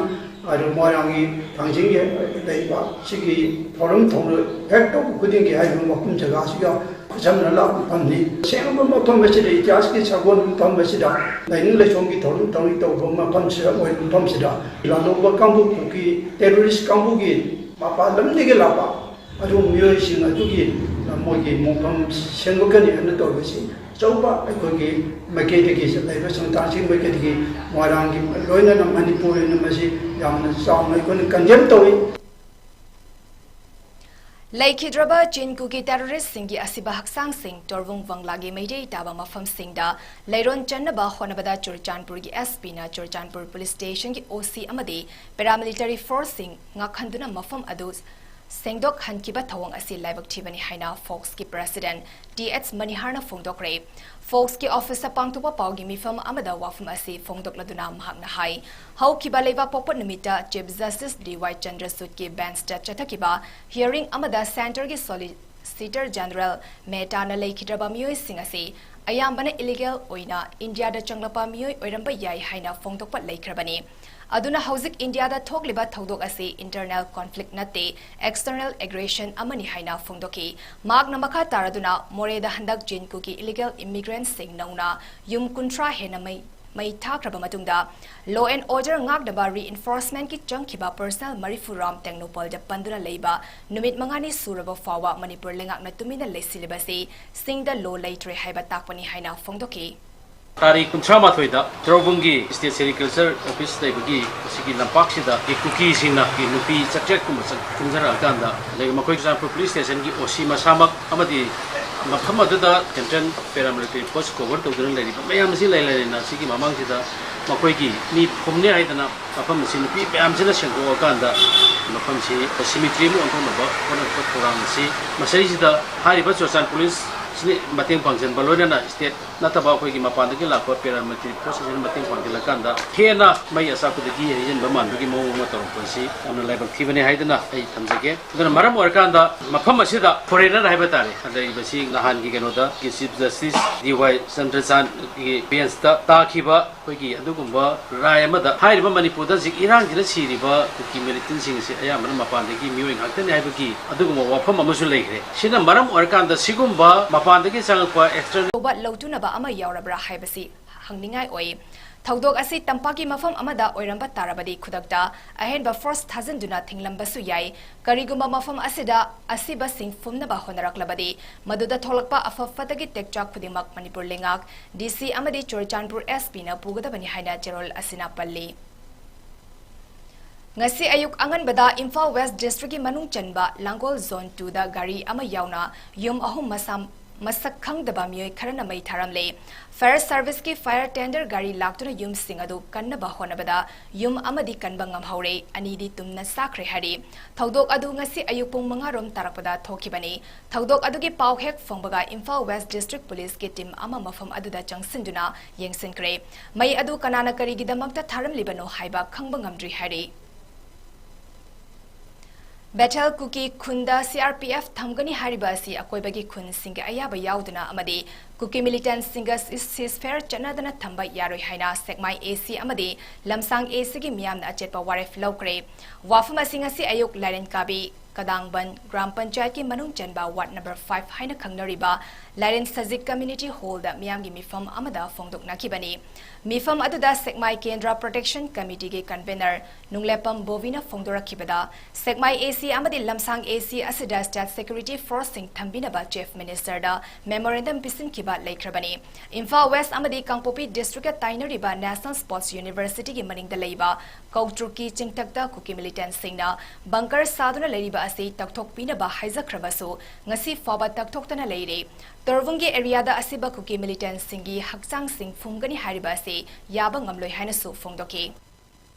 ꯑꯗꯨ ꯃꯣꯏꯔꯥꯡꯒꯤ ꯊꯥꯡꯖꯤꯡꯒꯤ ꯂꯩꯕ ꯁꯤꯒꯤ ꯊꯧꯔꯝ ꯊꯧꯔꯝ ꯍꯦꯛ ꯇꯧꯕ ꯈꯨꯗꯤꯡꯒꯤ ꯍꯥꯏꯔꯤꯕ ꯃꯐꯝ ꯖꯒꯥꯁꯤꯒ ꯈꯨꯠꯁꯝꯅ ꯂꯥꯛꯄ ꯃꯐꯝꯅꯤ꯫ ꯑꯁꯦꯡꯕ ꯃꯐꯝ ꯑꯁꯤꯗ, ꯏꯇꯤꯍꯥꯁꯀꯤ ꯁꯥꯒꯣꯟ ꯃꯐꯝ ꯑꯁꯤꯗ, ꯂꯥꯏꯅꯤꯡ ꯂꯥꯏꯁꯣꯟꯒꯤ ꯊꯧꯔꯝ ꯊꯧꯔꯤ ꯇꯧꯕ ꯃꯐꯝꯁꯤꯗ ꯑꯣꯏꯕ ꯃꯐꯝꯁꯤꯗ, ꯂꯥꯜꯍꯧꯕ ꯀꯥꯡꯕꯨ, ꯀꯨꯀꯤ ꯇꯦꯔꯣꯔꯤꯁ ꯀꯥꯡꯕꯨꯒꯤ ꯃꯄꯥꯟ ꯂꯝꯗꯒꯤ ꯂꯥꯛꯄ ꯑꯗꯨ ꯃꯤꯑꯣꯏꯁꯤꯡ ꯑꯗꯨꯒꯤ ꯃꯣꯏꯒꯤ ꯃꯣꯡꯐꯝ ꯁꯦꯝꯒꯠꯀꯅꯤ ꯍꯥꯏꯅ ꯇꯧꯕꯁꯤ ꯑꯆꯧꯕ ꯑꯩꯈꯣꯏꯒꯤ ꯃꯥꯏꯀꯩꯗꯒꯤ ꯂꯩꯕ ꯁꯪꯁꯊꯥꯟꯁꯤꯡ ꯃꯥꯏꯀꯩꯗꯒꯤ ꯃꯣꯏꯔꯥꯡꯒꯤ ꯂꯣꯏꯅꯅ ꯃꯅꯤꯄꯨꯔ ꯑꯣꯏꯅ ꯃꯁꯤ ꯌꯥꯝꯅ ꯆꯥꯎꯅ ꯑꯩꯈꯣꯏꯅ ꯀꯟꯗꯦꯝ ꯇꯧꯏ꯫ ꯂꯩꯈꯤꯗ꯭ꯔꯕ ꯆꯤꯟ ꯀꯨꯀꯤ ꯇꯦꯔꯣꯔꯤꯁꯁꯤꯡꯒꯤ ꯑꯁꯤꯕ ꯍꯛꯆꯥꯡꯁꯤꯡ ꯇꯣꯔꯕꯨꯡ ꯋꯥꯡꯂꯥꯒꯤ ꯃꯩꯇꯩ ꯇꯥꯕ ꯃꯐꯝꯁꯤꯡꯗ ꯂꯩꯔꯣꯟ ꯆꯟꯅꯕ ꯍꯣꯠꯅꯕꯗ ꯆꯨꯔꯆꯥꯟꯄꯨꯔꯒꯤ ꯑꯦꯁ ꯄꯤꯅ ꯆꯨꯔꯆꯥꯟꯄꯨꯔ ꯄꯨꯂꯤꯁ ꯁ꯭ꯇꯦꯁꯟꯒꯤ ꯑꯣ ꯁꯤ ꯑꯃꯗꯤ ꯄꯦꯔꯥꯃꯤꯂꯤꯇꯔꯤ ꯐꯣꯔꯁꯁꯤꯡ ꯉꯥꯛꯍꯟꯗꯨꯅ ꯃꯐꯝ ꯑꯗꯨ ꯁꯦꯡꯗꯣꯛꯍꯟꯈꯤꯕ ꯊꯧꯑꯣꯡ ꯑꯁꯤ ꯂꯥꯏꯕꯛ ꯊꯤꯕꯅꯤ ꯍꯥꯏꯅ ꯐꯣꯛꯁꯀꯤ ꯄ꯭ꯔꯦꯁꯤꯗꯦꯟꯠ ꯇꯤ ꯑꯦꯆ ꯃꯅꯤꯍꯥꯔꯅ ꯐꯣꯡꯗꯣꯛꯈ꯭ꯔꯦ꯫ ꯐꯣꯛꯁꯀꯤ ꯑꯣꯐꯤꯁꯇ ꯄꯥꯡꯊꯣꯛꯄ ꯄꯥꯎꯒꯤ ꯃꯤꯐꯝ ꯑꯃꯗ ꯋꯥꯐꯝ ꯑꯁꯤ ꯐꯣꯡꯗꯣꯛꯂꯗꯨꯅ ꯃꯍꯥꯛꯅ ꯍꯥꯏ, ꯍꯧꯈꯤꯕ ꯂꯩꯕꯥꯛꯄꯣꯛꯄ ꯅꯨꯃꯤꯠꯇ ꯆꯤꯐ ꯖꯁꯇꯤꯁ ꯗꯤ ꯋꯥꯏ ꯆꯟꯗ꯭ꯔꯆꯨꯗꯀꯤ ꯕꯦꯟꯁꯇ ꯆꯠꯊꯈꯤꯕ ꯍꯤꯌꯔꯤꯡ ꯑꯃꯗ ꯁꯦꯟꯇꯔꯒꯤ ꯁꯣꯂꯤꯁꯤꯇꯔ ꯖꯦꯅꯔꯦꯜ ꯃꯦꯍꯇꯥꯅ ꯂꯩꯈꯤꯗ꯭ꯔꯕ ꯃꯤꯑꯣꯏꯁꯤꯡ ꯑꯁꯤ ꯑꯌꯥꯝꯕꯅ ꯏꯂꯤꯒꯦꯜ ꯑꯣꯏꯅ ꯏꯟꯗꯤꯌꯥꯗ ꯆꯪꯂꯛꯄ ꯃꯤꯑꯣꯏ ꯑꯣꯏꯔꯝꯕ ꯌꯥꯏ ꯍꯥꯏꯅ ꯐꯣꯡꯗꯣꯛꯄ ꯂꯩꯈ꯭ꯔꯕꯅꯤ꯫ ꯑꯗꯨꯅ ꯍꯧꯖꯤꯛ ꯏꯟꯗꯤꯌꯥꯗ ꯊꯣꯛꯂꯤꯕ ꯊꯧꯗꯣꯛ ꯑꯁꯤ ꯏꯟꯇꯔꯅꯦꯜ ꯀꯣꯟꯐ꯭ꯂꯤꯛ ꯅꯠꯇꯦ, ꯑꯦꯛꯁꯇꯔꯅꯦꯜ ꯑꯦꯒ꯭ꯔꯦꯁꯟ ꯑꯃꯅꯤ ꯍꯥꯏꯅ ꯐꯣꯡꯗꯣꯛꯈꯤ꯫ ꯃꯍꯥꯛꯅ ꯃꯈꯥ ꯇꯥꯔꯗꯨꯅ, ꯃꯣꯔꯦꯗ ꯍꯟꯗꯛ ꯆꯤꯟ ꯀꯨꯀꯤ ꯏꯂꯤꯒꯦꯜ ꯏꯃꯤꯒ꯭ꯔꯦꯟꯠꯁꯤꯡ ꯅꯧꯅ ꯌꯨꯝ ꯀꯨꯟꯊ꯭ꯔꯥ ꯍꯦꯟꯅ ꯃꯩ ꯃꯩ ꯊꯥꯈ꯭ꯔꯕ ꯃꯇꯨꯡꯗ law and order ꯉꯥꯛꯅꯕ reinforcement ꯀꯤ ꯆꯪꯈꯤꯕ personnel ꯃꯔꯤꯐꯨ ꯔꯣꯝ ꯇꯦꯡꯅꯧꯄꯜꯗ ꯄꯟꯗꯨꯅ ꯂꯩꯕ ꯅꯨꯃꯤꯠ ꯃꯉꯥꯅꯤ ꯁꯨꯔꯕ ꯐꯥꯎꯕ ꯃꯅꯤꯄꯨꯔ ꯂꯩꯉꯥꯛꯅ ꯇꯨꯃꯤꯟꯅ ꯂꯩꯁꯤꯜꯂꯤꯕꯁꯤ ꯁꯤꯡꯗ law ꯂꯩꯇ꯭ꯔꯦ ꯍꯥꯏꯕ ꯇꯥꯛꯄꯅꯤ ꯍꯥꯏꯅ ꯐꯣꯡꯗꯣꯛꯈꯤ꯫ ꯇꯥꯔꯤꯛ ꯀꯨꯟꯊ꯭ꯔꯥ ꯃꯥꯊꯣꯏꯗ ꯇ꯭ꯔꯧꯕꯨꯡꯒꯤ ꯁ꯭ꯇꯦꯠ ꯁꯦꯔꯤꯀꯜꯆꯔ ꯑꯣꯐꯤꯁ ꯂꯩꯕꯒꯤ ꯑꯁꯤꯒꯤ ꯂꯝꯄꯥꯛꯁꯤꯗ ꯀꯨꯀꯤꯁꯤꯡꯅ ꯅꯨꯄꯤ ꯆꯥꯇ꯭ꯔꯦꯠꯀꯨꯝꯕ ꯆꯪ- ꯆꯪꯖꯔꯛꯑꯀꯥꯟꯗ, ꯑꯗꯒꯤ ꯃꯈꯣꯏ ꯆꯨꯔꯆꯥꯟꯄꯨꯔ ꯄꯨꯂꯤꯁ ꯁ꯭ꯇꯦꯁꯟꯒꯤ ꯑꯣ ꯁꯤ ꯃꯁꯥꯃꯛ ꯑꯃꯗꯤ ꯃꯐꯝ ꯑꯗꯨꯗ ꯁꯦꯟꯇ꯭ꯔꯦꯜ ꯄꯦꯔꯥꯃꯤꯂꯤꯇꯔꯤ ꯐꯣꯔꯁ ꯀꯣꯚꯔ ꯇꯧꯗꯨꯅ ꯂꯩꯔꯤꯕ ꯃꯌꯥꯝ ꯑꯁꯤ ꯂꯩ ꯂꯩꯅ ꯑꯁꯤꯒꯤ ꯃꯃꯥꯡꯁꯤꯗ ꯃꯈꯣꯏꯒꯤ ꯃꯤ ꯐꯨꯝꯅꯤ ꯍꯥꯏꯗꯅ ꯃꯐꯝ ꯑꯁꯤ ꯅꯨꯄꯤ ꯃꯌꯥꯝꯁꯤꯅ ꯁꯦꯡꯗꯣꯛꯑꯀꯥꯟꯗ ꯃꯐꯝꯁꯤ ꯁꯤꯃꯤꯇ꯭ꯔꯤ ꯑꯃ ꯑꯣꯟꯊꯣꯛꯅꯕ ꯍꯣꯠꯅꯔꯛꯄ ꯊꯧꯔꯥꯡ ꯑꯁꯤ ꯃꯁꯤꯗꯩꯁꯤꯗ ꯍꯥꯏꯔꯤꯕ ꯆꯨꯔꯆꯥꯟꯄꯨꯔ ꯄꯨꯂꯤꯁ ꯃꯇꯦꯡ ꯄꯥꯡꯁꯤꯟꯕ, ꯂꯣꯏꯅꯅ state ꯅꯠꯇꯕ ꯑꯩꯈꯣꯏꯒꯤ ꯃꯄꯥꯟꯗꯒꯤ ꯂꯥꯛꯄ paramilitary force ꯁꯤꯡꯁꯤꯅ ꯃꯇꯦꯡ ꯄꯥꯡꯁꯤꯜꯂꯀꯥꯟꯗ ꯍꯦꯟꯅ ꯃꯩ ꯑꯆꯥꯛꯄꯗꯒꯤ ꯍꯩꯖꯤꯟꯕ ꯃꯥꯟꯕꯒꯤ ꯃꯑꯣꯡ ꯑꯃ ꯇꯧꯔꯛꯄ ꯑꯁꯤ ꯌꯥꯝꯅ ꯂꯥꯏꯕꯛ ꯊꯤꯕꯅꯤ ꯍꯥꯏꯗꯅ ꯑꯩ ꯊꯝꯖꯒꯦ꯫ ꯑꯗꯨꯅ ꯃꯔꯝ ꯑꯣꯏꯔꯀꯥꯟꯗ ꯃꯐꯝ ꯑꯁꯤꯗ foreigner ꯍꯥꯏꯕ ꯇꯥꯔꯦ, ꯂꯩꯔꯤꯕꯁꯤ ꯅꯍꯥꯟꯒꯤ ꯀꯩꯅꯣꯗ Chief Justice D Y ꯆꯟꯗ꯭ꯔꯆꯥꯟꯒꯤ bench ꯇ ꯇꯥꯈꯤꯕ ꯑꯩꯈꯣꯏꯒꯤ ꯑꯗꯨꯒꯨꯝꯕ ꯔꯥꯏ ꯑꯃꯗ ꯍꯥꯏꯔꯤꯕ ꯃꯅꯤꯄꯨꯔꯗ ꯍꯧꯖꯤꯛ ꯏꯔꯥꯡꯁꯤꯅ ꯁꯤꯔꯤꯕ ꯀꯨꯀꯤ militant ꯁꯤꯡ ꯑꯁꯤ ꯑꯌꯥꯝꯕꯅ ꯃꯄꯥꯟꯗꯒꯤ ꯃꯤꯑꯣꯏ ꯉꯥꯛꯇꯅꯤ ꯍꯥꯏꯕꯒꯤ ꯑꯗꯨꯒꯨꯝꯕ ꯋꯥꯐꯝ ꯑꯃꯁꯨ ꯂꯩꯈ꯭ꯔꯦ꯫ ꯁꯤꯅ ꯃꯔꯝ ꯑꯣꯏꯔꯀꯥꯟꯗ ꯁꯤꯒꯨꯝꯕ ꯃꯄꯥꯟꯗꯒꯤ ꯆꯪꯉꯛꯄ external ꯇꯧꯕ ꯂꯧꯇꯨꯅꯕ ꯑꯃ ꯌꯥꯎꯔꯕ꯭ꯔꯥ ꯍꯥꯏꯕꯁꯤ ꯍꯪꯅꯤꯡꯉꯥꯏ ꯑꯣꯏ꯫ ꯊꯧꯗꯣꯛ ꯑꯁꯤ ꯇꯝꯄꯥꯛꯀꯤ ꯃꯐꯝ ꯑꯃꯗ ꯑꯣꯏꯔꯝꯕ ꯇꯥꯔꯕꯗꯤ ꯈꯨꯗꯛꯇ ꯑꯍꯦꯟꯕ force ꯊꯥꯖꯤꯟꯗꯨꯅ ꯊꯤꯡꯂꯝꯕꯁꯨ ꯌꯥꯏ꯫ ꯀꯔꯤꯒꯨꯝꯕ ꯃꯐꯝ ꯑꯁꯤꯗ ꯑꯁꯤꯕꯁꯤꯡ ꯐꯨꯝꯅꯕ ꯍꯣꯠꯅꯔꯛꯂꯕꯗꯤ ꯃꯗꯨꯗ ꯊꯣꯛꯂꯛꯄ ꯑꯐ ꯐꯠꯇꯒꯤ ꯇꯦꯛꯆꯥꯛ ꯈꯨꯗꯤꯡꯃꯛ ꯃꯅꯤꯄꯨꯔ ꯂꯩꯉꯥꯛ, D C ꯑꯃꯗꯤ ꯆꯨꯔꯆꯥꯟꯄꯨꯔ S P ꯅ ꯄꯨꯒꯗꯕꯅꯤ ꯍꯥꯏꯅ ꯆꯦꯔꯣꯜ ꯑꯁꯤꯅ ꯄꯜꯂꯤ꯫ ꯉꯁꯤ ꯑꯌꯨꯛ ꯑꯉꯟꯕꯗ ꯏꯝꯐꯥꯜ West District ꯀꯤ ꯃꯅꯨꯡ ꯆꯟꯕ ꯂꯥꯡꯒꯣꯜ Zone two ꯗ ꯒꯥꯔꯤ ꯑꯃ ꯌꯥꯎꯅ ꯌꯨꯝ ꯑꯍꯨꯝ ꯃꯁꯥ ꯃꯁꯛ ꯈꯪꯗꯕ ꯃꯤꯑꯣꯏ ꯈꯔꯅ ꯃꯩ ꯊꯥꯔꯝꯂꯦ꯫ Fire service ꯀꯤ fire tender ꯒꯥꯔꯤ ꯂꯥꯛꯇꯨꯅ ꯌꯨꯝꯁꯤꯡ ꯑꯗꯨ ꯀꯟꯅꯕ ꯍꯣꯠꯅꯕꯗ ꯌꯨꯝ ꯑꯃꯗꯤ ꯀꯟꯕ ꯉꯝꯍꯧꯔꯦ, ꯑꯅꯤꯗꯤ ꯇꯨꯝꯅ ꯆꯥꯈ꯭ꯔꯦ ꯍꯥꯏꯔꯤ꯫ ꯊꯧꯗꯣꯛ ꯑꯗꯨ ꯉꯁꯤ ꯑꯌꯨꯛ ꯄꯨꯡ ꯃꯉꯥ ꯔꯣꯝ ꯇꯥꯔꯛꯄꯗ ꯊꯣꯛꯈꯤꯕꯅꯤ꯫ ꯊꯧꯗꯣꯛ ꯑꯗꯨꯒꯤ ꯄꯥꯎ ꯍꯦꯛ ꯐꯪꯕꯒ ꯏꯝꯐꯥꯜ West District Police ꯀꯤ team ꯑꯃ ꯃꯐꯝ ꯑꯗꯨꯗ ꯆꯪꯁꯤꯟꯗꯨꯅ ꯌꯦꯡꯁꯤꯟꯈ꯭ꯔꯦ꯫ ꯃꯩ ꯑꯗꯨ ꯀꯅꯥꯅ ꯀꯔꯤꯒꯤꯗꯃꯛꯇ ꯊꯥꯔꯝꯂꯤꯕꯅꯣ ꯍꯥꯏꯕ ꯈꯪꯕ ꯉꯝꯗ꯭ꯔꯤ ꯍꯥꯏꯔꯤ꯫ ꯕꯦꯊꯦꯜ ꯀꯨꯀꯤ ꯈꯨꯟꯗ C R P F ꯊꯝꯒꯅꯤ ꯍꯥꯏꯔꯤꯕ ꯑꯁꯤ ꯑꯀꯣꯏꯕꯒꯤ ꯈꯨꯟꯁꯤꯡꯒꯤ ꯑꯌꯥꯕ ꯌꯥꯎꯗꯅ ꯑꯃꯗꯤ ꯀꯨꯀꯤ militant ꯁꯤꯡꯒ ceasefire ꯆꯠꯅꯗꯅ ꯊꯝꯕ ꯌꯥꯔꯣꯏ ꯍꯥꯏꯅ ꯁꯦꯛꯃꯥꯏ A C ꯑꯃꯗꯤ ꯂꯝꯁꯥꯡ A C ꯒꯤ ꯃꯤꯌꯥꯝꯅ ꯑꯆꯦꯠꯄ ꯋꯥꯔꯦꯞ ꯂꯧꯈ꯭ꯔꯦ꯫ ꯋꯥꯐꯝ ꯑꯁꯤ ꯉꯁꯤ ꯑꯌꯨꯛ ꯂꯥꯏꯔꯦꯟ ꯀꯥꯕꯤ ꯀꯗꯥꯡꯕꯟ ꯒ꯭ꯔꯥꯝ ꯄꯟꯆꯥꯌꯠꯀꯤ ꯃꯅꯨꯡ ꯆꯟꯕ ward number five ꯍꯥꯏꯅ ꯈꯪꯅꯔꯤꯕ ꯂꯥꯏꯔꯦꯟ ꯁꯖꯤꯛ community hall ꯗ ꯃꯤꯌꯥꯝꯒꯤ ꯃꯤꯐꯝ ꯑꯃꯗ ꯐꯣꯡꯗꯣꯛꯅꯈꯤꯕꯅꯤ꯫ ꯃꯤꯐꯝ ꯑꯗꯨꯗ ꯁꯦꯛꯃꯥꯏ ꯀꯦꯟꯗ꯭ꯔ Protection Committee ꯒꯤ convener ꯅꯨꯡꯂꯦꯞꯄꯝ ꯕꯣꯕꯤꯅ ꯐꯣꯡꯗꯣꯔꯛꯈꯤꯕꯗ, ꯁꯦꯛꯃꯥꯏ A C ꯑꯃꯗꯤ ꯂꯝꯁꯥꯡ A C ꯑꯁꯤꯗ state security force ꯁꯤꯡ ꯊꯝꯕꯤꯅꯕ Chief Minister ꯗ memorandum ꯄꯤꯁꯤꯟꯈꯤꯕ ꯂꯩꯈ꯭ꯔꯕꯅꯤ꯫ ꯏꯝꯐꯥꯜ West ꯑꯃꯗꯤ ꯀꯥꯡꯄꯣꯛꯄꯤ district ꯀ ꯇꯥꯏꯅꯔꯤꯕ National Sports University ꯒꯤ ꯃꯅꯤꯡꯗ ꯂꯩꯕ ꯀꯧꯇ꯭ꯔꯨꯛꯀꯤ ꯆꯤꯡꯊꯛꯇ ꯀꯨꯀꯤ militant ꯁꯤꯡꯅ bunker ꯁꯥꯗꯨꯅ ꯂꯩꯔꯤꯕ ꯑꯁꯤ ꯇꯛꯊꯣꯛꯄꯤꯅꯕ ꯍꯥꯏꯖꯈ꯭ꯔꯕꯁꯨ, ꯉꯁꯤ ꯐꯥꯎꯕ ꯇꯛꯊꯣꯛꯇꯅ ꯂꯩꯔꯦ꯫ ꯇꯣꯔꯕꯨꯡꯒꯤ area ꯗ ꯑꯁꯤꯕ ꯀꯨꯀꯤ militant ꯁꯤꯡꯒꯤ ꯍꯛꯆꯥꯡꯁꯤꯡ ꯐꯨꯝꯒꯅꯤ ꯍꯥꯏꯔꯤꯕ ꯑꯁꯤ ꯌꯥꯕ ꯉꯝꯂꯣꯏ ꯍꯥꯏꯅꯁꯨ ꯐꯣꯡꯗꯣꯛꯈꯤ꯫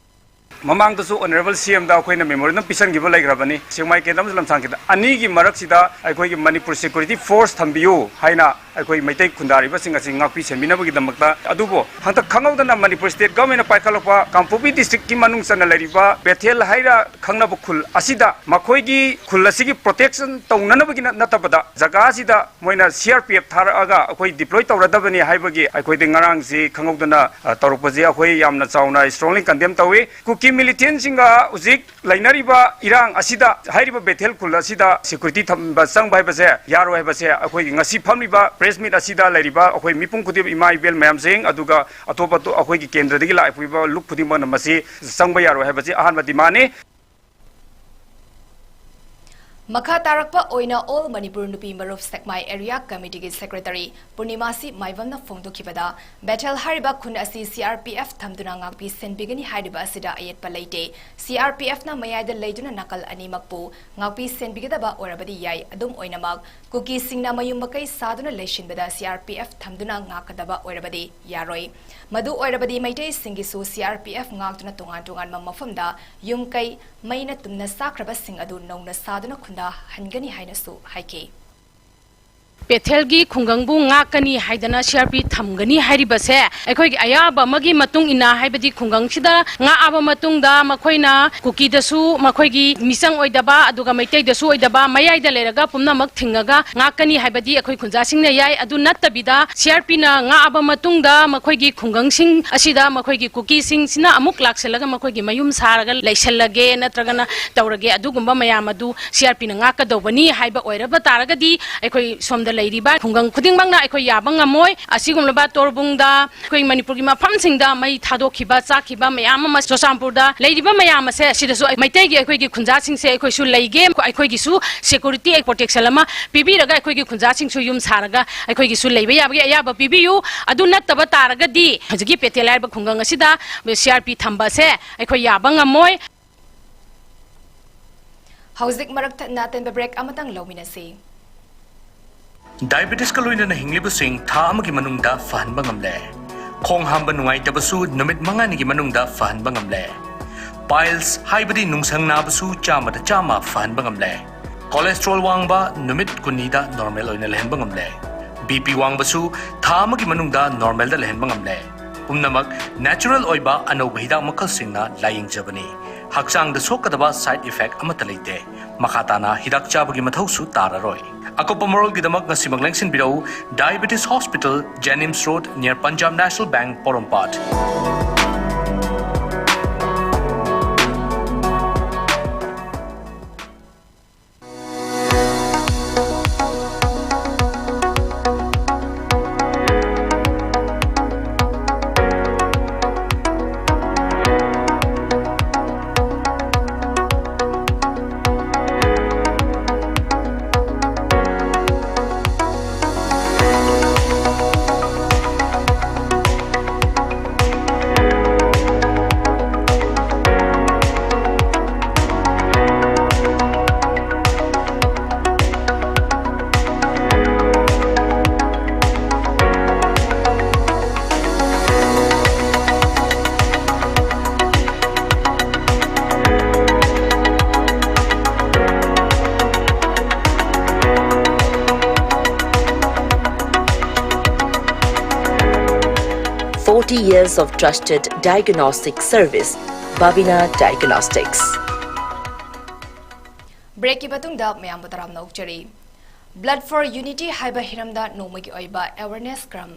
ꯃꯃꯥꯡꯗꯁꯨ ꯑꯣꯅꯔꯦꯕꯜ ꯁꯤ ꯑꯦꯝꯗ ꯑꯩꯈꯣꯏꯅ ꯃꯦꯃꯣꯔꯦꯟꯗꯝ ꯄꯤꯁꯟꯈꯤꯕ ꯂꯩꯈ꯭ꯔꯕꯅꯤ꯫ ꯁꯦꯛꯃꯥꯏ ꯀꯦꯟꯗ꯭ꯔ ꯑꯃꯁꯨꯡ ꯂꯝꯁꯥꯡ ꯀꯦꯟꯗ꯭ꯔ ꯑꯅꯤꯒꯤ ꯃꯔꯛꯁꯤꯗ ꯑꯩꯈꯣꯏꯒꯤ ꯃꯅꯤꯄꯨꯔ ꯁꯦꯀ꯭ꯌꯨꯔꯤꯇꯤ ꯐꯣꯔꯁ ꯊꯝꯕꯤꯌꯨ ꯍꯥꯏꯅ ꯑꯩꯈꯣꯏ ꯃꯩꯇꯩ ꯈꯨꯟꯗꯥꯔꯤꯕꯁꯤꯡ ꯑꯁꯤ ꯉꯥꯛꯄꯤ ꯁꯦꯟꯕꯤꯅꯕꯒꯤꯗꯃꯛꯇ꯫ ꯑꯗꯨꯕꯨ ꯍꯟꯗꯛ ꯈꯪꯍꯧꯗꯅ ꯃꯅꯤꯄꯨꯔ ꯁ꯭ꯇꯦꯠ ꯒꯚꯔꯟꯃꯦꯟꯠꯅ ꯄꯥꯏꯈꯠꯂꯛꯄ ꯀꯥꯡꯄꯣꯛꯄꯤ ꯗꯤꯁꯇ꯭ꯔꯤꯛꯀꯤ ꯃꯅꯨꯡ ꯆꯟꯅ ꯂꯩꯔꯤꯕ ꯕꯦꯊꯦꯜ ꯍꯥꯏꯔ ꯈꯪꯅꯕ ꯈꯨꯜ ꯑꯁꯤꯗ ꯃꯈꯣꯏꯒꯤ ꯈꯨꯜ ꯑꯁꯤꯒꯤ ꯄ꯭ꯔꯣꯇꯦꯛꯁꯟ ꯇꯧꯅꯅꯕꯒꯤ ꯅꯠ-, ꯅꯠꯇꯕꯗ ꯖꯒꯥ ꯑꯁꯤꯗ ꯃꯣꯏꯅ ꯁꯤ ꯑꯥꯔ ꯄꯤ ꯑꯦꯐ ꯊꯥꯔꯛꯑꯒ ꯑꯩꯈꯣꯏ ꯗꯤꯄ꯭ꯂꯣꯏ ꯇꯧꯔꯗꯕꯅꯤ ꯍꯥꯏꯕꯒꯤ ꯑꯩꯈꯣꯏꯗꯤ ꯉꯔꯥꯡꯁꯤ ꯈꯪꯍꯧꯗꯅ, ꯑ, ꯇꯧꯔꯛꯄꯁꯤ ꯑꯩꯈꯣꯏ ꯌꯥꯝꯅ ꯆꯥꯎꯅ strongly condemn ꯇꯧꯏ꯫ ꯀꯨꯀꯤ ꯃꯤꯂꯤꯇꯦꯟꯁꯤꯡꯒ ꯍꯧꯖꯤꯛ ꯂꯩꯅꯔꯤꯕ ꯏꯔꯥꯡ ꯑꯁꯤꯗ ꯍꯥꯏꯔꯤꯕ ꯕꯦꯊꯦꯜ ꯈꯨꯜ ꯑꯁꯤꯗ ꯁꯦꯀ꯭ꯌꯨꯔꯤꯇꯤ ꯊꯝꯕ ꯆꯪꯕ ꯍꯥꯏꯕꯁꯦ ꯌꯥꯔꯣꯏ ꯍꯥꯏꯕꯁꯦ ꯑꯩꯈꯣꯏꯒꯤ ꯉꯁꯤ ꯐꯝꯂꯤꯕ ꯄ꯭ꯔꯦꯁ ꯃꯤꯠ ꯑꯁꯤꯗ ꯂꯩꯔꯤꯕ ꯑꯩꯈꯣꯏ ꯃꯤꯄꯨꯝ ꯈꯨꯗꯤꯡꯃꯛ, ꯏꯃꯥ ꯏꯕꯦꯜ ꯃꯌꯥꯝꯁꯤꯡ, ꯑꯗꯨꯒ ꯑꯇꯣꯞ ꯑꯇꯣꯞ ꯑꯩꯈꯣꯏꯒꯤ ꯀꯦꯟꯗ꯭ꯔꯗꯒꯤ ꯂꯥꯛꯄꯤꯕ ꯂꯨꯞ ꯈꯨꯗꯤꯡꯃꯛꯅ ꯃꯁꯤ ꯆꯪꯕ ꯌꯥꯔꯣꯏ ꯍꯥꯏꯕꯁꯤ ꯑꯍꯥꯟꯕ ꯗꯤꯃꯥꯟꯅꯤ꯫ ꯃꯈꯥ ꯇꯥꯔꯛꯄ ꯑꯣꯏꯅ ꯑꯣꯜ ꯃꯅꯤꯄꯨꯔ ꯅꯨꯄꯤ ꯃꯔꯨꯞ ꯁꯦꯛꯃꯥꯏ ꯑꯦꯔꯤꯌꯥ ꯀꯃꯤꯇꯤꯒꯤ ꯁꯦꯀ꯭ꯔꯦꯇꯔꯤ ꯄꯨꯔꯅꯤꯃꯥꯁꯤ ꯃꯥꯏꯕꯝꯅ ꯐꯣꯡꯗꯣꯛꯈꯤꯕꯗ, ꯕꯦꯊꯦꯜ ꯍꯥꯏꯔꯤꯕ ꯈꯨꯟ ꯑꯁꯤ ꯁꯤ ꯑꯥꯔ ꯄꯤ ꯑꯦꯐ ꯊꯝꯗꯨꯅ ꯉꯥꯛꯄꯤ ꯁꯦꯟꯕꯤꯒꯅꯤ ꯍꯥꯏꯔꯤꯕ ꯑꯁꯤꯗ ꯑꯌꯦꯠꯄ ꯂꯩꯇꯦ꯫ ꯁꯤ ꯑꯥꯔ ꯄꯤ ꯑꯦꯐꯅ ꯃꯌꯥꯏꯗ ꯂꯩꯗꯨꯅ ꯅꯥꯀꯜ ꯑꯅꯤꯃꯛꯄꯨ ꯉꯥꯛꯄꯤ ꯁꯦꯟꯕꯤꯒꯗꯕ ꯑꯣꯏꯔꯕꯗꯤ ꯌꯥꯏ꯫ ꯑꯗꯨꯝ ꯑꯣꯏꯅꯃꯛ, ꯀꯨꯀꯤꯁꯤꯡꯅ ꯃꯌꯨꯝ ꯃꯀꯩ ꯁꯥꯗꯨꯅ ꯂꯩꯁꯤꯟꯕꯗ ꯁꯤ ꯑꯥꯔ ꯄꯤ ꯑꯦꯐ ꯊꯝꯗꯨꯅ ꯉꯥꯛꯀꯗꯕ ꯑꯣꯏꯔꯕꯗꯤ ꯌꯥꯔꯣꯏ꯫ ꯃꯗꯨ ꯑꯣꯏꯔꯕꯗꯤ ꯃꯩꯇꯩꯁꯤꯡꯒꯤꯁꯨ ꯁꯤ ꯑꯥꯔ ꯄꯤ ꯑꯦꯐ ꯉꯥꯛꯇꯨꯅ ꯇꯣꯉꯥꯟ ꯇꯣꯉꯥꯟꯕ ꯃꯐꯝꯗ ꯌꯨꯝ ꯀꯩ ꯃꯩꯅ ꯇꯨꯝꯅ ꯆꯥꯛꯈ꯭ꯔꯕꯁꯤꯡ ꯑꯗꯨ ꯅꯧꯅ ꯁꯥꯗꯨꯅ ꯈꯨꯟꯗꯥꯍꯟꯒꯅꯤ ꯍꯥꯏꯅꯁꯨ ꯍꯥꯏꯈꯤ꯫ ꯕꯦꯊꯦꯜꯒꯤ ꯈꯨꯡꯒꯪꯕꯨ ꯉꯥꯛꯀꯅꯤ ꯍꯥꯏꯗꯅ ꯁꯤ ꯑꯥꯔ ꯄꯤ ꯊꯝꯒꯅꯤ ꯍꯥꯏꯔꯤꯕꯁꯦ, ꯑꯩꯈꯣꯏꯒꯤ ꯑꯌꯥꯕ ꯑꯃꯒꯤ ꯃꯇꯨꯡ ꯏꯟꯅ, ꯍꯥꯏꯕꯗꯤ ꯈꯨꯡꯒꯪꯁꯤꯗ ꯉꯥꯛꯑꯕ ꯃꯇꯨꯡꯗ ꯃꯈꯣꯏꯅ ꯀꯨꯀꯤꯗꯁꯨ ꯃꯈꯣꯏꯒꯤ ꯃꯤꯆꯪ ꯑꯣꯏꯗꯕ, ꯑꯗꯨꯒ ꯃꯩꯇꯩꯗꯁꯨ ꯑꯣꯏꯗꯕ, ꯃꯌꯥꯏꯗ ꯂꯩꯔꯒ ꯄꯨꯝꯅꯃꯛ ꯊꯤꯡꯉꯒ ꯉꯥꯛꯀꯅꯤ ꯍꯥꯏꯕꯗꯤ ꯑꯩꯈꯣꯏ ꯈꯨꯟꯖꯥꯁꯤꯡꯅ ꯌꯥꯏ꯫ ꯑꯗꯨ ꯅꯠꯇꯕꯤꯗ, ꯁꯤ ꯑꯥꯔ ꯄꯤꯅ ꯉꯥꯛꯑꯕ ꯃꯇꯨꯡꯗ ꯃꯈꯣꯏꯒꯤ ꯈꯨꯡꯒꯪꯁꯤꯡ ꯑꯁꯤꯗ ꯃꯈꯣꯏꯒꯤ ꯀꯨꯀꯤꯁꯤꯡꯁꯤꯅ ꯑꯃꯨꯛ ꯂꯥꯛꯁꯜꯂꯒ ꯃꯈꯣꯏꯒꯤ ꯃꯌꯨꯝ ꯁꯥꯔꯒ ꯂꯩꯁꯜꯂꯒꯦ ꯅꯠꯇ꯭ꯔꯒꯅ ꯇꯧꯔꯒꯦ, ꯑꯗꯨꯒꯨꯝꯕ ꯃꯌꯥꯝ ꯑꯗꯨ ꯁꯤ ꯑꯥꯔ ꯄꯤꯅ ꯉꯥꯛꯀꯗꯧꯕꯅꯤ ꯍꯥꯏꯕ ꯑꯣꯏꯔꯕ ꯇꯥꯔꯒꯗꯤ, ꯑꯩꯈꯣꯏ ꯁꯣꯝꯗ ꯂꯩꯔꯤꯕ ꯈꯨꯡꯒꯪ ꯈꯨꯗꯤꯡꯃꯛꯅ ꯑꯩꯈꯣꯏ ꯌꯥꯕ ꯉꯝꯃꯣꯏ꯫ ꯑꯁꯤꯒꯨꯝꯂꯕ ꯇꯣꯔꯕꯨꯡꯗ, ꯑꯩꯈꯣꯏ ꯃꯅꯤꯄꯨꯔꯒꯤ ꯃꯐꯝꯁꯤꯡꯗ ꯃꯩ ꯊꯥꯗꯣꯛꯈꯤꯕ, ꯆꯥꯛꯈꯤꯕ ꯃꯌꯥꯝ ꯑꯃ, ꯆꯨꯔꯆꯥꯟꯄꯨꯔꯗ ꯂꯩꯔꯤꯕ ꯃꯌꯥꯝ ꯑꯁꯦ, ꯁꯤꯗꯁꯨ ꯑꯩ-, ꯃꯩꯇꯩꯒꯤ ꯑꯩꯈꯣꯏꯒꯤ ꯈꯨꯟꯖꯥꯁꯤꯡꯁꯦ ꯑꯩꯈꯣꯏꯁꯨ ꯂꯩꯒꯦ, ꯑꯩꯈꯣꯏꯒꯤꯁꯨ ꯁꯦꯀ꯭ꯌꯨꯔꯤꯇꯤ, ꯑꯩ ꯄ꯭ꯔꯣꯇꯦꯛꯁꯟ ꯑꯃ ꯄꯤꯕꯤꯔꯒ ꯑꯩꯈꯣꯏꯒꯤ ꯈꯨꯟꯖꯥꯁꯤꯡꯁꯨ ꯌꯨꯝ ꯁꯥꯔꯒ ꯑꯩꯈꯣꯏꯒꯤꯁꯨ ꯂꯩꯕ ꯌꯥꯕꯒꯤ ꯑꯌꯥꯕ ꯄꯤꯕꯤꯌꯨ꯫ ꯑꯗꯨ ꯅꯠꯇꯕ ꯇꯥꯔꯒꯗꯤ ꯍꯧꯖꯤꯛꯀꯤ ꯕꯦꯊꯦꯜ ꯍꯥꯏꯔꯤꯕ ꯈꯨꯡꯒꯪ ꯑꯁꯤꯗ ꯁꯤ ꯑꯥꯔ ꯄꯤ ꯊꯝꯕ ꯑꯁꯦ ꯑꯩꯈꯣꯏ ꯌꯥꯕ ꯉꯝꯃꯣꯏ꯫ ꯍꯧꯖꯤꯛ ꯃꯔꯛ ꯊꯠꯅ ꯑꯇꯦꯟꯕ ꯕ꯭ꯔꯦꯛ ꯑꯃꯇꯪ ꯂꯧꯃꯤꯟꯅꯁꯤ꯫ ꯗꯥꯏꯕꯦꯇꯤꯁꯀ ꯂꯣꯏꯅꯅ ꯍꯤꯡꯂꯤꯕꯁꯤꯡ ꯊꯥ ꯑꯃꯒꯤ ꯃꯅꯨꯡꯗ ꯐꯍꯟꯕ ꯉꯝꯂꯦ꯫ ꯈꯣꯡ ꯍꯥꯝꯕ ꯅꯨꯡꯉꯥꯏꯇꯕꯁꯨ ꯅꯨꯃꯤꯠ ꯃꯉꯥꯅꯤꯒꯤ ꯃꯅꯨꯡꯗ ꯐꯍꯟꯕ ꯉꯝꯂꯦ꯫ Piles ꯍꯥꯏꯕꯗꯤ ꯅꯨꯡꯁꯪ ꯅꯥꯕꯁꯨ ꯆꯥꯝꯃꯗ ꯆꯥꯝꯃ ꯐꯍꯟꯕ ꯉꯝꯂꯦ꯫ Cholesterol ꯋꯥꯡꯕ ꯅꯨꯃꯤꯠ ꯀꯨꯟꯅꯤꯗ normal ꯑꯣꯏꯅ ꯂꯩꯍꯟꯕ ꯉꯝꯂꯦ꯫ BP ꯋꯥꯡꯕꯁꯨ ꯊꯥ ꯑꯃꯒꯤ ꯃꯅꯨꯡꯗ normalꯗ ꯂꯩꯍꯟꯕ ꯉꯝꯂꯦ꯫ ꯄꯨꯝꯅꯃꯛ natural ꯑꯣꯏꯕ ꯑꯅꯧꯕ ꯍꯤꯗꯥꯛ ꯃꯈꯜꯁꯤꯡꯅ ꯂꯥꯌꯦꯡꯖꯕꯅꯤ꯫ ꯍꯛꯆꯥꯡꯗ ꯁꯣꯛꯀꯗꯕ side effect ꯑꯃꯠꯇ ꯂꯩꯇꯦ꯫ ꯃꯈꯥ ꯇꯥꯅ ꯍꯤꯗꯥꯛ ꯆꯥꯕꯒꯤ ꯃꯊꯧꯁꯨ ꯇꯥꯔꯔꯣꯏ꯫ ꯑꯀꯨꯞꯄ ꯃꯔꯣꯜꯒꯤꯗꯃꯛ ꯉꯁꯤꯃꯛ ꯂꯦꯡꯁꯤꯟꯕꯤꯔꯛꯎ, Diabetes Hospital, Jennings Road, near Punjab National Bank, Porompat. Forty years of trusted diagnostic service, Babina Diagnostics. Breakꯀꯤ ꯃꯇꯨꯡꯗ ꯃꯌꯥꯝꯕꯨ ꯇꯔꯥꯝꯅ ꯑꯣꯛꯆꯔꯤ꯫ Blood for Unity ꯍꯥꯏꯕ ꯍꯤꯔꯝꯗ ꯅꯣꯡꯃꯒꯤ ꯑꯣꯏꯕ awareness ꯀ꯭ꯔꯝ꯫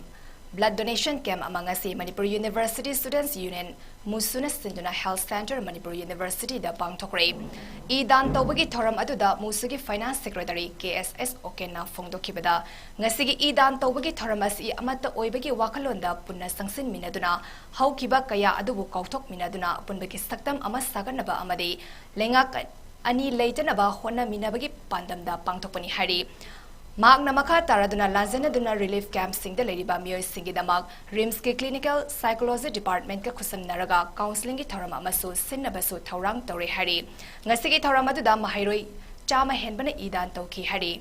Blood donation camp ꯑꯃ ꯉꯁꯤ ꯃꯅꯤꯄꯨꯔ University Students Union, ꯃꯨꯁꯨꯅ ꯁꯤꯟꯗꯨꯅ Health Centre ꯃꯅꯤꯄꯨꯔ Universityꯗ ꯄꯥꯡꯊꯣꯛꯈ꯭ꯔꯦ꯫ ꯏ ꯗꯥꯟ ꯇꯧꯕꯒꯤ ꯊꯧꯔꯝ ꯑꯗꯨꯗ ꯃꯨꯁꯨꯒꯤ Finance Secretary ꯀꯦ ꯑꯦꯁ ꯑꯦꯁ ꯑꯣꯀꯦꯟꯅ ꯐꯣꯡꯗꯣꯛꯈꯤꯕꯗ, ꯉꯁꯤꯒꯤ ꯏ ꯗꯥꯟ ꯇꯧꯕꯒꯤ ꯊꯧꯔꯝ ꯑꯁꯤ ꯑꯃꯠꯇ ꯑꯣꯏꯕꯒꯤ ꯋꯥꯈꯜꯂꯣꯟꯗ ꯄꯨꯟꯅ ꯆꯪꯁꯤꯟꯃꯤꯟꯅꯗꯨꯅ, ꯍꯧꯈꯤꯕ ꯀꯌꯥ ꯑꯗꯨꯕꯨ ꯀꯥꯎꯊꯣꯛꯃꯤꯟꯅꯗꯨꯅ, ꯑꯄꯨꯟꯕꯒꯤ ꯁꯛꯇꯝ ꯑꯃ ꯁꯥꯒꯠꯅꯕ ꯑꯃꯗꯤ ꯂꯩꯉꯥꯛ ꯑꯅꯤ ꯂꯩꯇꯅꯕ ꯍꯣꯠꯅꯃꯤꯟꯅꯕꯒꯤ ꯄꯥꯟꯗꯝꯗ ꯄꯥꯡꯊꯣꯛꯄꯅꯤ ꯍꯥꯏꯔꯤ꯫ ꯃꯍꯥꯛꯅ ꯃꯈꯥ ꯇꯥꯔꯗꯨꯅ ꯂꯥꯟꯖꯦꯟꯅꯗꯨꯅ relief campꯁꯤꯡꯗ ꯂꯩꯔꯤꯕ ꯃꯤꯑꯣꯏꯁꯤꯡꯒꯤꯗꯃꯛ RIMSꯀꯤ Clinical Psychology Departmentꯀ ꯈꯨꯠꯁꯝꯅꯔꯒ counselling ꯊꯧꯔꯝ ꯑꯃꯁꯨ ꯁꯤꯟꯅꯕꯁꯨ ꯊꯧꯔꯥꯡ ꯇꯧꯔꯦ ꯍꯥꯏꯔꯤ꯫ ꯉꯁꯤꯒꯤ ꯊꯧꯔꯝ ꯑꯗꯨꯗ ꯃꯍꯩꯔꯣꯏ ꯆꯥꯝꯃ ꯍꯦꯟꯕꯅ ꯏ ꯗꯥꯟ ꯇꯧꯈꯤ ꯍꯥꯏꯔꯤ꯫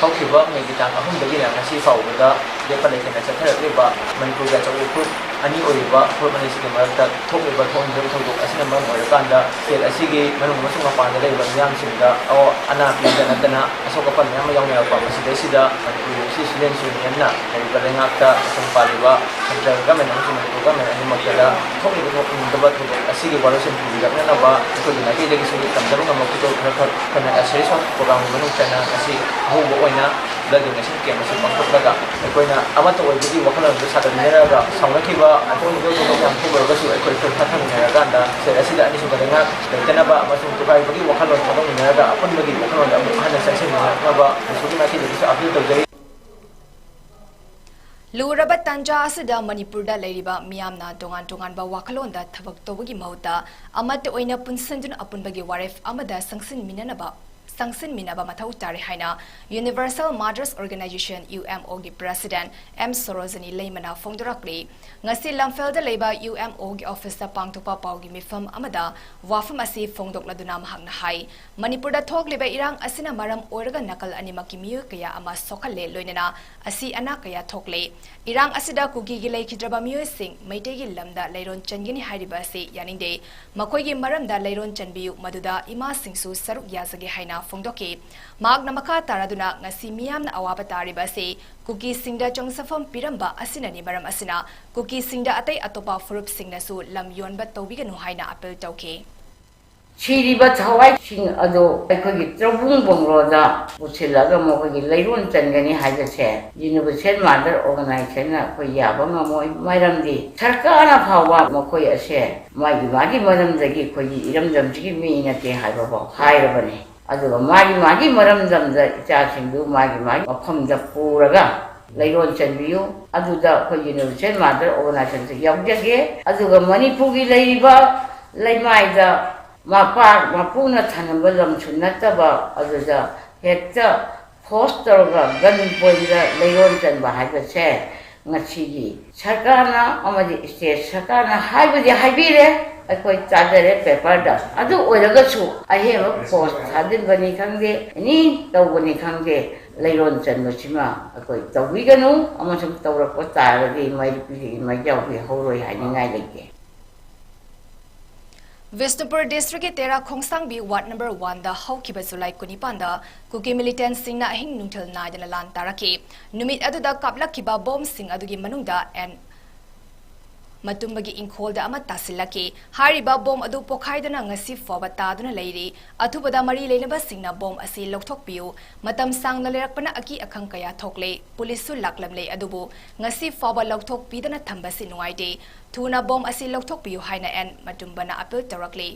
ꯍꯧꯈꯤꯕ ꯃꯦꯒꯤ ꯇꯥꯡ ꯑꯍꯨꯝꯗꯒꯤꯅ ꯉꯁꯤ ꯐꯥꯎꯕꯗ ꯂꯦꯞꯄ ꯂꯩꯇꯅ ꯆꯠꯊꯔꯛꯂꯤꯕ ꯃꯅꯤꯄꯨꯔꯒꯤ ꯑꯆꯧꯕ ꯐꯨꯔꯨꯞ ꯑꯅꯤ ꯑꯣꯏꯔꯤꯕ ꯐꯨꯔꯨꯞ ꯑꯅꯤꯁꯤꯒꯤ ꯃꯔꯛꯇ ꯊꯣꯛꯂꯤꯕ ꯊꯣꯛꯍꯟꯗꯕ ꯊꯧꯗꯣꯛ ꯑꯁꯤꯅ ꯃꯔꯝ ꯑꯣꯏꯔꯀꯥꯟꯗ ꯁ꯭ꯇꯦꯠ ꯑꯁꯤꯒꯤ ꯃꯅꯨꯡ ꯑꯃꯁꯨꯡ ꯃꯄꯥꯟꯗ ꯂꯩꯔꯤꯕ ꯃꯤꯌꯥꯝꯁꯤꯡꯗ ꯑꯋꯥ ꯑꯅꯥ ꯄꯤꯕꯗ ꯅꯠꯇꯅ ꯑꯁꯣꯛ ꯑꯄꯟ ꯃꯌꯥꯝ ꯑꯃ ꯌꯥꯎꯅꯔꯛꯄ꯫ ꯃꯁꯤꯗꯩꯁꯤꯗ ꯃꯅꯤꯄꯨꯔ ꯌꯨꯅꯤꯚꯔꯁꯤꯇꯤ ꯁ꯭ꯇꯨꯗꯦꯟꯠꯁ ꯌꯨꯅꯤꯌꯟꯅ ꯂꯩꯔꯤꯕ ꯂꯩꯉꯥꯛꯇ ꯑꯃꯁꯨꯡ ꯄꯥꯜꯂꯤꯕ ꯁꯦꯟꯇ꯭ꯔꯦꯜ ꯒꯚꯔꯟꯃꯦꯟꯠ ꯑꯃꯁꯨꯡ ꯃꯅꯤꯄꯨꯔ ꯒꯚꯔꯟꯃꯦꯟꯠ ꯑꯅꯤꯃꯛꯇꯗ ꯊꯣꯛꯂꯤꯕ ꯊꯣꯛꯍꯟꯗꯕ ꯊꯧꯗꯣꯛ ꯑꯁꯤꯒꯤ ꯋꯥꯔꯣꯏꯁꯤꯟ ꯄꯨꯕꯤꯔꯛꯅꯅꯕ ꯑꯩꯈꯣꯏꯒꯤ ꯃꯥꯏꯀꯩꯗꯒꯤꯁꯨ ꯇꯝꯖꯕ ꯉꯝꯕ ꯈꯨꯗꯣꯜ ꯈꯔ ꯈꯔ ꯑꯩꯈꯣꯏꯅ ꯁꯦꯔꯤꯁ ꯑꯣꯐ ꯄ꯭ꯔꯣꯒ꯭ꯔꯥꯝꯒꯤ ꯃꯅꯨꯡ ꯆꯟꯅ ꯉꯁꯤ ꯑꯍꯧꯕ ꯑꯣꯏꯅ ꯕ꯭ꯂꯗ ꯗꯣꯅꯦꯁꯟ ꯀꯦꯝꯞ ꯑꯁꯤ ꯄꯥꯡꯊꯣꯛꯂꯒ ꯑꯩꯈꯣꯏꯅ ꯑꯃꯠꯇ ꯑꯣꯏꯕꯒꯤ ꯋꯥꯈꯜꯂꯣꯟꯗꯨ ꯁꯥꯒꯠꯃꯤꯟꯅꯔꯒ ꯁꯥꯎꯅꯈꯤꯕ ꯑꯊꯣꯛ ꯑꯍꯦꯟ ꯊꯧꯗꯣꯛ ꯌꯥꯝ ꯊꯣꯛꯂꯨꯔꯒꯁꯨ ꯑꯩꯈꯣꯏ ꯄꯨꯟꯅ ꯊꯝꯃꯤꯟꯅꯔꯀꯥꯟꯗ ꯁ꯭ꯇꯦꯠ ꯑꯁꯤꯗ ꯑꯅꯤꯁꯨꯕ ꯂꯩꯉꯥꯛ ꯂꯩꯇꯅꯕ ꯑꯃꯁꯨꯡ ꯇꯨꯈꯥꯏꯕꯒꯤ ꯋꯥꯈꯜꯂꯣꯟ ꯊꯥꯗꯣꯛꯃꯤꯟꯅꯔꯒ ꯑꯄꯨꯟꯕꯒꯤ ꯋꯥꯈꯜꯂꯣꯟꯗ ꯑꯃꯨꯛ ꯍꯟꯅ ꯆꯪꯁꯤꯟꯃꯤꯟꯅꯅꯕ ꯃꯅꯤꯄꯨꯔꯒꯤ ꯃꯥꯏꯀꯩꯗꯒꯤꯁꯨ ꯑꯥꯄꯤꯜ ꯇꯧꯖꯔꯤ꯫ ꯂꯨꯔꯕ ꯇꯥꯟꯖꯥ ꯑꯁꯤꯗ ꯃꯅꯤꯄꯨꯔꯗ ꯂꯩꯔꯤꯕ ꯃꯤꯌꯥꯝꯅ ꯇꯣꯉꯥꯟ ꯇꯣꯉꯥꯟꯕ ꯋꯥꯈꯜꯂꯣꯟꯗ ꯊꯕꯛ ꯇꯧꯕꯒꯤ ꯃꯍꯨꯠꯇ ꯑꯃꯠꯇ ꯑꯣꯏꯅ ꯄꯨꯟꯁꯤꯟꯗꯨꯅ ꯑꯄꯨꯟꯕꯒꯤ ꯋꯥꯔꯦꯞ ꯑꯃꯗ ꯆꯪꯁꯤꯟꯃꯤꯟꯅꯅꯕ ꯆꯪꯁꯤꯟꯃꯤꯟꯅꯕ ꯃꯊꯧ ꯇꯥꯔꯦ ꯍꯥꯏꯅ Universal Mothers Organisation, UMO, ꯒꯤ ꯄ꯭ꯔꯦꯁꯤꯗꯦꯟꯠ ꯑꯦꯝ ꯁꯣꯔꯣꯖꯤꯅꯤ ꯂꯩꯃꯅ ꯐꯣꯡꯗꯣꯔꯛꯂꯤ꯫ ꯉꯁꯤ ꯂꯝꯐꯦꯜꯗ ꯂꯩꯕ UMO ꯒꯤ ꯑꯣꯐꯤꯁꯇ ꯄꯥꯡꯊꯣꯛꯄ ꯄꯥꯎꯒꯤ ꯃꯤꯐꯝ ꯑꯃꯗ ꯋꯥꯐꯝ ꯑꯁꯤ ꯐꯣꯡꯗꯣꯛꯂꯗꯨꯅ ꯃꯍꯥꯛꯅ ꯍꯥꯏ, ꯃꯅꯤꯄꯨꯔꯗ ꯊꯣꯛꯂꯤꯕ ꯏꯔꯥꯡ ꯑꯁꯤꯅ ꯃꯔꯝ ꯑꯣꯏꯔꯒ ꯅꯥꯀꯜ ꯑꯅꯤꯃꯛꯀꯤ ꯃꯤꯑꯣꯏ ꯀꯌꯥ ꯑꯃ ꯁꯣꯛꯍꯜꯂꯦ, ꯂꯣꯏꯅꯅ ꯑꯁꯤ ꯑꯅꯥ ꯀꯌꯥ ꯊꯣꯛꯂꯦ꯫ ꯏꯔꯥꯡ ꯑꯁꯤꯗ ꯀꯨꯀꯤꯒꯤ ꯂꯩꯈꯤꯗ꯭ꯔꯕ ꯃꯤꯑꯣꯏꯁꯤꯡ ꯃꯩꯇꯩꯒꯤ ꯂꯝꯗ ꯂꯩꯔꯣꯟ ꯆꯟꯒꯅꯤ ꯍꯥꯏꯔꯤꯕ ꯑꯁꯤ ꯌꯥꯅꯤꯡꯗꯦ꯫ ꯃꯈꯣꯏꯒꯤ ꯃꯔꯝꯗ ꯂꯩꯔꯣꯟ ꯆꯟꯕꯤꯌꯨ, ꯃꯗꯨꯗ ꯏꯃꯥꯁꯤꯡꯁꯨ ꯁꯔꯨꯛ ꯌꯥꯖꯒꯦ ꯍꯥꯏꯅ ꯐꯣꯡꯗꯣꯛꯈꯤ꯫ ꯃꯍꯥꯛꯅ ꯃꯈꯥ ꯇꯥꯔꯗꯨꯅ ꯉꯁꯤ ꯃꯤꯌꯥꯝꯅ ꯑꯋꯥꯕ ꯇꯥꯔꯤꯕ ꯑꯁꯤ ꯀꯨꯀꯤꯁꯤꯡꯗ ꯆꯪꯖꯐꯝ ꯄꯤꯔꯝꯕ ꯑꯁꯤꯅꯅꯤ, ꯃꯔꯝ ꯑꯁꯤꯅ ꯀꯨꯀꯤꯁꯤꯡꯗ ꯑꯇꯩ ꯑꯇꯣꯞꯄ ꯐꯨꯔꯨꯞꯁꯤꯡꯅꯁꯨ ꯂꯝ ꯌꯣꯟꯕ ꯇꯧꯕꯤꯒꯅꯨ ꯍꯥꯏꯅ ꯑꯥꯄꯤꯜ ꯇꯧꯈꯤ꯫ ꯁꯤꯔꯤꯕ ꯊꯋꯥꯏꯁꯤꯡ ꯑꯗꯨ ꯑꯩꯈꯣꯏꯒꯤ ꯇ꯭ꯔꯧꯕꯨꯡ ꯕꯪꯒ꯭ꯂꯣꯗ ꯄꯨꯁꯤꯜꯂꯒ ꯃꯈꯣꯏꯒꯤ ꯂꯩꯔꯣꯟ ꯆꯟꯒꯅꯤ ꯍꯥꯏꯕꯁꯦ Universal Mother Organizationꯅ ꯑꯩꯈꯣꯏ ꯌꯥꯕ ꯉꯝꯃꯣꯏ꯫ ꯃꯔꯝꯗꯤ ꯁꯔꯀꯥꯔꯅ ꯐꯥꯎꯕ ꯃꯈꯣꯏ ꯑꯁꯦ ꯃꯥꯒꯤ ꯃꯥꯒꯤ ꯃꯔꯝꯗꯒꯤ ꯑꯩꯈꯣꯏꯒꯤ ꯏꯔꯝꯗꯝꯁꯤꯒꯤ ꯃꯤ ꯅꯠꯇꯦ ꯍꯥꯏꯕꯐꯥꯎ ꯍꯥꯏꯔꯕꯅꯤ꯫ ꯑꯗꯨꯒ ꯃꯥꯒꯤ ꯃꯥꯒꯤ ꯃꯔꯝꯗꯝꯗ ꯏꯆꯥꯁꯤꯡꯗꯨ ꯃꯥꯒꯤ ꯃꯥꯒꯤ ꯃꯐꯝꯗ ꯄꯨꯔꯒ ꯂꯩꯔꯣꯟ ꯆꯟꯕꯤꯌꯨ꯫ ꯑꯗꯨꯗ ꯑꯩꯈꯣꯏ Universal Mother Organizationꯁꯨ ꯌꯥꯎꯖꯒꯦ꯫ ꯑꯗꯨꯒ ꯃꯅꯤꯄꯨꯔꯒꯤ ꯂꯩꯔꯤꯕ ꯂꯩꯃꯥꯏꯗ ꯃꯄꯥ ꯃꯄꯨꯅ ꯊꯅꯝꯕ ꯂꯝꯁꯨ ꯅꯠꯇꯕ ꯑꯗꯨꯗ ꯍꯦꯛꯇ ꯐꯣꯔꯁ ꯇꯧꯔꯒ ꯒꯟ ꯄꯣꯏꯟꯗ ꯂꯩꯔꯣꯟ ꯆꯟꯕ ꯍꯥꯏꯕꯁꯦ ꯉꯁꯤꯒꯤ ꯁꯔꯀꯥꯔꯅ ꯑꯃꯗꯤ ꯁ꯭ꯇꯦꯠ ꯁꯔꯀꯥꯔꯅ ꯍꯥꯏꯕꯗꯤ ꯍꯥꯏꯕꯤꯔꯦ, ꯑꯩꯈꯣꯏ ꯇꯥꯖꯔꯦ ꯄꯦꯄꯔꯗ꯫ ꯑꯗꯨ ꯑꯣꯏꯔꯒꯁꯨ ꯑꯍꯦꯟꯕ ꯐꯣꯔꯁ ꯊꯥꯖꯤꯟꯕꯅꯤ ꯈꯪꯗꯦ, ꯑꯦꯅꯤ ꯇꯧꯕꯅꯤ ꯈꯪꯗꯦ, ꯂꯩꯔꯣꯟ ꯆꯟꯕꯁꯤꯃ ꯑꯩꯈꯣꯏ ꯇꯧꯕꯤꯒꯅꯨ, ꯑꯃꯁꯨꯡ ꯇꯧꯔꯛꯄ ꯇꯥꯔꯒꯗꯤ ꯃꯩ ꯃꯩꯖꯥꯎ ꯄꯤꯍꯧꯔꯣꯏ ꯍꯥꯏꯅꯤꯡꯉꯥꯏ ꯂꯩꯇꯦ꯫ ꯕꯤꯁꯅꯨꯄꯨꯔ ꯗꯤꯁꯇ꯭ꯔꯤꯛꯀꯤ ꯇꯦꯔꯥ ꯈꯣꯡꯁꯥꯡꯕꯤ ꯋꯥꯔꯗ ꯅꯝꯕꯔ ꯋꯥꯟꯗ ꯍꯧꯈꯤꯕ ꯖꯨꯂꯥꯏ ꯀꯨꯟꯅꯤꯄꯥꯟꯗ ꯀꯨꯀꯤ ꯃꯤꯂꯤꯇꯦꯟꯁꯤꯡꯅ ꯑꯍꯤꯡ ꯅꯨꯡꯊꯤꯜ ꯅꯥꯏꯗꯅ ꯂꯥꯟ ꯇꯥꯔꯛꯈꯤ꯫ ꯅꯨꯃꯤꯠ ꯑꯗꯨꯗ ꯀꯥꯞꯂꯛꯈꯤꯕ ꯕꯣꯝꯁꯤꯡ ꯑꯗꯨꯒꯤ ꯃꯅꯨꯡꯗ ꯑꯦꯟ ꯃꯇꯨꯝꯕꯒꯤ ꯏꯪꯈꯣꯜꯗ ꯑꯃ ꯇꯥꯁꯤꯜꯂꯛꯈꯤ꯫ ꯍꯥꯏꯔꯤꯕ ꯕꯣꯝ ꯑꯗꯨ ꯄꯣꯈꯥꯏꯗꯨꯅ ꯉꯁꯤ ꯐꯥꯎꯕ ꯇꯥꯗꯨꯅ ꯂꯩꯔꯤ꯫ ꯑꯊꯨꯕꯗ ꯃꯔꯤ ꯂꯩꯅꯕꯁꯤꯡꯅ ꯕꯣꯝ ꯑꯁꯤ ꯂꯧꯊꯣꯛꯄꯤꯌꯨ꯫ ꯃꯇꯝ ꯁꯥꯡꯅ ꯂꯩꯔꯛꯄꯅ ꯑꯀꯤ ꯑꯈꯪ ꯀꯌꯥ ꯊꯣꯛꯂꯦ꯫ ꯄꯨꯂꯤꯁꯁꯨ ꯂꯥꯛꯂꯝꯂꯦ, ꯑꯗꯨꯕꯨ ꯉꯁꯤ ꯐꯥꯎꯕ ꯂꯧꯊꯣꯛꯄꯤꯗꯅ ꯊꯝꯕꯁꯤ ꯅꯨꯡꯉꯥꯏꯇꯦ꯫ ꯊꯨꯅ ꯕꯣꯝ ꯑꯁꯤ ꯂꯧꯊꯣꯛꯄꯤꯌꯨ ꯍꯥꯏꯅ ꯑꯦꯟ ꯃꯇꯨꯝꯕꯅ ꯑꯄꯤꯜ ꯇꯧꯔꯛꯂꯤ꯫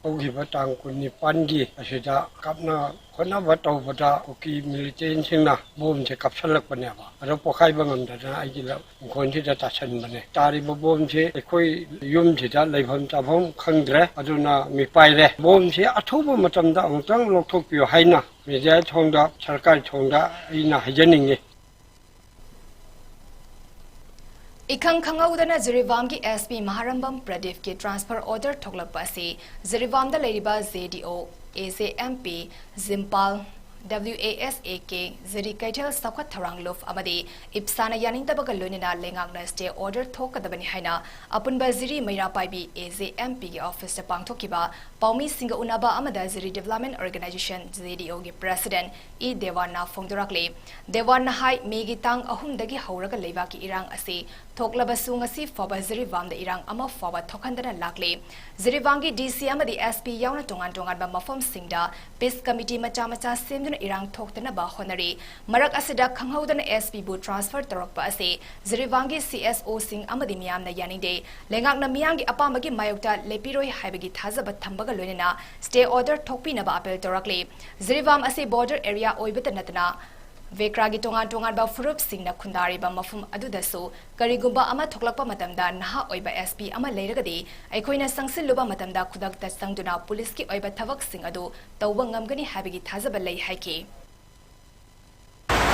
ꯍꯧꯈꯤꯕ ꯇꯥꯡ ꯀꯨꯟꯅꯤꯄꯥꯟꯒꯤ ꯑꯁꯤꯗ ꯀꯥꯞꯅ ꯈꯣꯠꯅꯕ ꯇꯧꯕꯗ ꯀꯨꯀꯤ ꯃꯤꯂꯤꯇꯦꯟꯁꯤꯡꯅ ꯕꯣꯝꯁꯦ ꯀꯥꯞꯁꯤꯜꯂꯛꯄꯅꯦꯕ꯫ ꯑꯗꯣ ꯄꯣꯈꯥꯏꯕ ꯉꯝꯗꯗꯅ ꯑꯩꯒꯤ ꯂꯧ-, ꯏꯪꯈꯣꯜꯁꯤꯗ ꯇꯥꯁꯟꯕꯅꯦ꯫ ꯇꯥꯔꯤꯕ ꯕꯣꯝꯁꯦ ꯑꯩꯈꯣꯏ ꯌꯨꯝꯁꯤꯗ ꯂꯩꯐꯝ ꯆꯥꯐꯝ ꯈꯪꯗ꯭ꯔꯦ, ꯑꯗꯨꯅ ꯃꯤꯄꯥꯏꯔꯦ꯫ ꯕꯣꯝꯁꯦ ꯑꯊꯨꯕ ꯃꯇꯝꯗ ꯑꯃꯨꯛꯇꯪ ꯂꯧꯊꯣꯛꯄꯤꯌꯨ ꯍꯥꯏꯅ ꯃꯦꯗꯤꯌꯥ ꯊꯣꯡꯗ, ꯁꯔꯀꯥꯔ ꯊꯣꯡꯗ ꯑꯩꯅ ꯍꯥꯏꯖꯅꯤꯡꯉꯤ꯫ ꯏꯈꯪ ꯈꯪꯍꯧꯗꯅ ꯖꯤꯔꯤꯕꯥꯝꯒꯤ ꯑꯦꯁ ꯄꯤ ꯃꯍꯥꯔꯝꯕꯝ ꯄ꯭ꯔꯗꯤꯞꯀꯤ ꯇ꯭ꯔꯥꯟꯁꯐꯔ ꯑꯣꯔꯗꯔ ꯊꯣꯛꯂꯛꯄ ꯑꯁꯤ ꯖꯤꯔꯤꯕꯥꯝꯗ ꯂꯩꯔꯤꯕ J D O, A J M P, ꯖꯤꯝꯄꯥꯜ, W A S A K, Jiri ꯀꯩꯊꯦꯜ ꯆꯥꯎꯈꯠ ꯊꯧꯔꯥꯡ ꯂꯨꯞ ꯑꯃꯗꯤ ꯏꯞꯁꯥꯅ ꯌꯥꯅꯤꯡꯗꯕꯒ ꯂꯣꯏꯅꯅ ꯂꯩꯉꯥꯛꯅ ꯁ꯭ꯇꯦ ꯑꯣꯔꯗꯔ ꯊꯣꯛꯀꯗꯕꯅꯤ ꯍꯥꯏꯅ ꯑꯄꯨꯟꯕ ꯖꯤꯔꯤ ꯃꯩꯔꯥ ꯄꯥꯏꯕꯤ ꯑꯦ ꯖꯦ ꯑꯦꯝ ꯄꯤꯒꯤ ꯑꯣꯐꯤꯁꯇ ꯄꯥꯡꯊꯣꯛꯈꯤꯕ ꯄꯥꯎꯃꯤꯁꯤꯡꯒ ꯎꯅꯕ ꯑꯃꯗ ꯖꯤꯔꯤ ꯗꯤꯕꯦꯂꯞꯃꯦꯟ ꯑꯣꯔꯒꯅꯥꯏꯖꯦꯁꯟ, ꯖꯦ ꯗꯤ ꯑꯣꯒꯤ ꯄ꯭ꯔꯦꯁꯤꯗꯦꯟꯠ ꯏ ꯗꯦꯋꯥꯟꯅ ꯐꯣꯡꯗꯣꯔꯛꯂꯤ꯫ ꯗꯦꯋꯥꯟꯅ ꯍꯥꯏ, ꯃꯦꯒꯤ ꯇꯥꯡ ꯑꯍꯨꯝꯗꯒꯤ ꯍꯧꯔꯒ ꯂꯩꯕꯥꯛꯀꯤ ꯏꯔꯥꯡ ꯑꯁꯤ ꯊꯣꯛꯂꯕꯁꯨ ꯉꯁꯤ ꯐꯥꯎꯕ ꯖꯤꯔꯤꯕꯥꯝꯗ ꯏꯔꯥꯡ ꯑꯃ ꯐꯥꯎꯕ ꯊꯣꯛꯍꯟꯗꯅ ꯂꯥꯛꯂꯤ꯫ ꯖꯤꯔꯤꯕꯥꯝꯒꯤ ꯗꯤ ꯁꯤ ꯑꯃꯗꯤ ꯑꯦꯁ ꯄꯤ ꯌꯥꯎꯅ ꯇꯣꯉꯥꯟ ꯇꯣꯉꯥꯟꯕ ꯃꯐꯝꯁꯤꯡꯗ ꯄꯤꯁ ꯀꯃꯤꯇꯤ ꯃꯆꯥ ꯃꯆꯥ ꯁꯦꯝꯗꯨꯅ ꯏꯔꯥꯡ ꯊꯣꯛꯇꯅꯕ ꯍꯣꯠꯅꯔꯤ꯫ ꯃꯔꯛ ꯑꯁꯤꯗ ꯈꯪꯍꯧꯗꯅ ꯑꯦꯁ ꯄꯤꯕꯨ ꯇ꯭ꯔꯥꯟꯁꯐꯔ ꯇꯧꯔꯛꯄ ꯑꯁꯤ ꯖꯤꯔꯤꯕꯥꯝꯒꯤ ꯁꯤ ꯑꯦꯁ ꯑꯣꯁꯤꯡ ꯑꯃꯗꯤ ꯃꯤꯌꯥꯝꯅ ꯌꯥꯅꯤꯡꯗꯦ꯫ ꯂꯩꯉꯥꯛꯅ ꯃꯤꯌꯥꯝꯒꯤ ꯑꯄꯥꯝꯕꯒꯤ ꯃꯥꯌꯣꯛꯇ ꯂꯦꯞꯄꯤꯔꯣꯏ ꯍꯥꯏꯕꯒꯤ ꯊꯥꯖꯕ ꯊꯝꯕꯒ ꯂꯣꯏꯅꯅ ꯁ꯭ꯇꯦ ꯑꯣꯔꯗꯔ ꯊꯣꯛꯄꯤꯅꯕ ꯑꯄꯤꯜ ꯇꯧꯔꯛꯂꯤ꯫ ꯖꯤꯔꯤꯕꯥꯝ ꯑꯁꯤ ꯕꯣꯔꯗꯔ ꯑꯦꯔꯤꯌꯥ ꯑꯣꯏꯕꯇ ꯅꯠꯇꯅ ꯚꯦꯀ꯭ꯔꯥꯒꯤ ꯇꯣꯉꯥꯟ ꯇꯣꯉꯥꯟꯕ ꯐꯨꯔꯨꯞꯁꯤꯡꯅ ꯈꯨꯟꯗꯥꯔꯤꯕ ꯃꯐꯝ ꯑꯗꯨꯗꯁꯨ ꯀꯔꯤꯒꯨꯝꯕ ꯑꯃ ꯊꯣꯛꯂꯛꯄ ꯃꯇꯝꯗ ꯅꯍꯥ ꯑꯣꯏꯕ ꯑꯦꯁ ꯄꯤ ꯑꯃ ꯂꯩꯔꯒꯗꯤ ꯑꯩꯈꯣꯏꯅ ꯆꯪꯁꯤꯜꯂꯨꯕ ꯃꯇꯝꯗ ꯈꯨꯗꯛꯇ ꯆꯪꯗꯨꯅ ꯄꯨꯂꯤꯁꯀꯤ ꯑꯣꯏꯕ ꯊꯕꯛꯁꯤꯡ ꯑꯗꯨ ꯇꯧꯕ ꯉꯝꯒꯅꯤ ꯍꯥꯏꯕꯒꯤ ꯊꯥꯖꯕ ꯂꯩ ꯍꯥꯏꯈꯤ꯫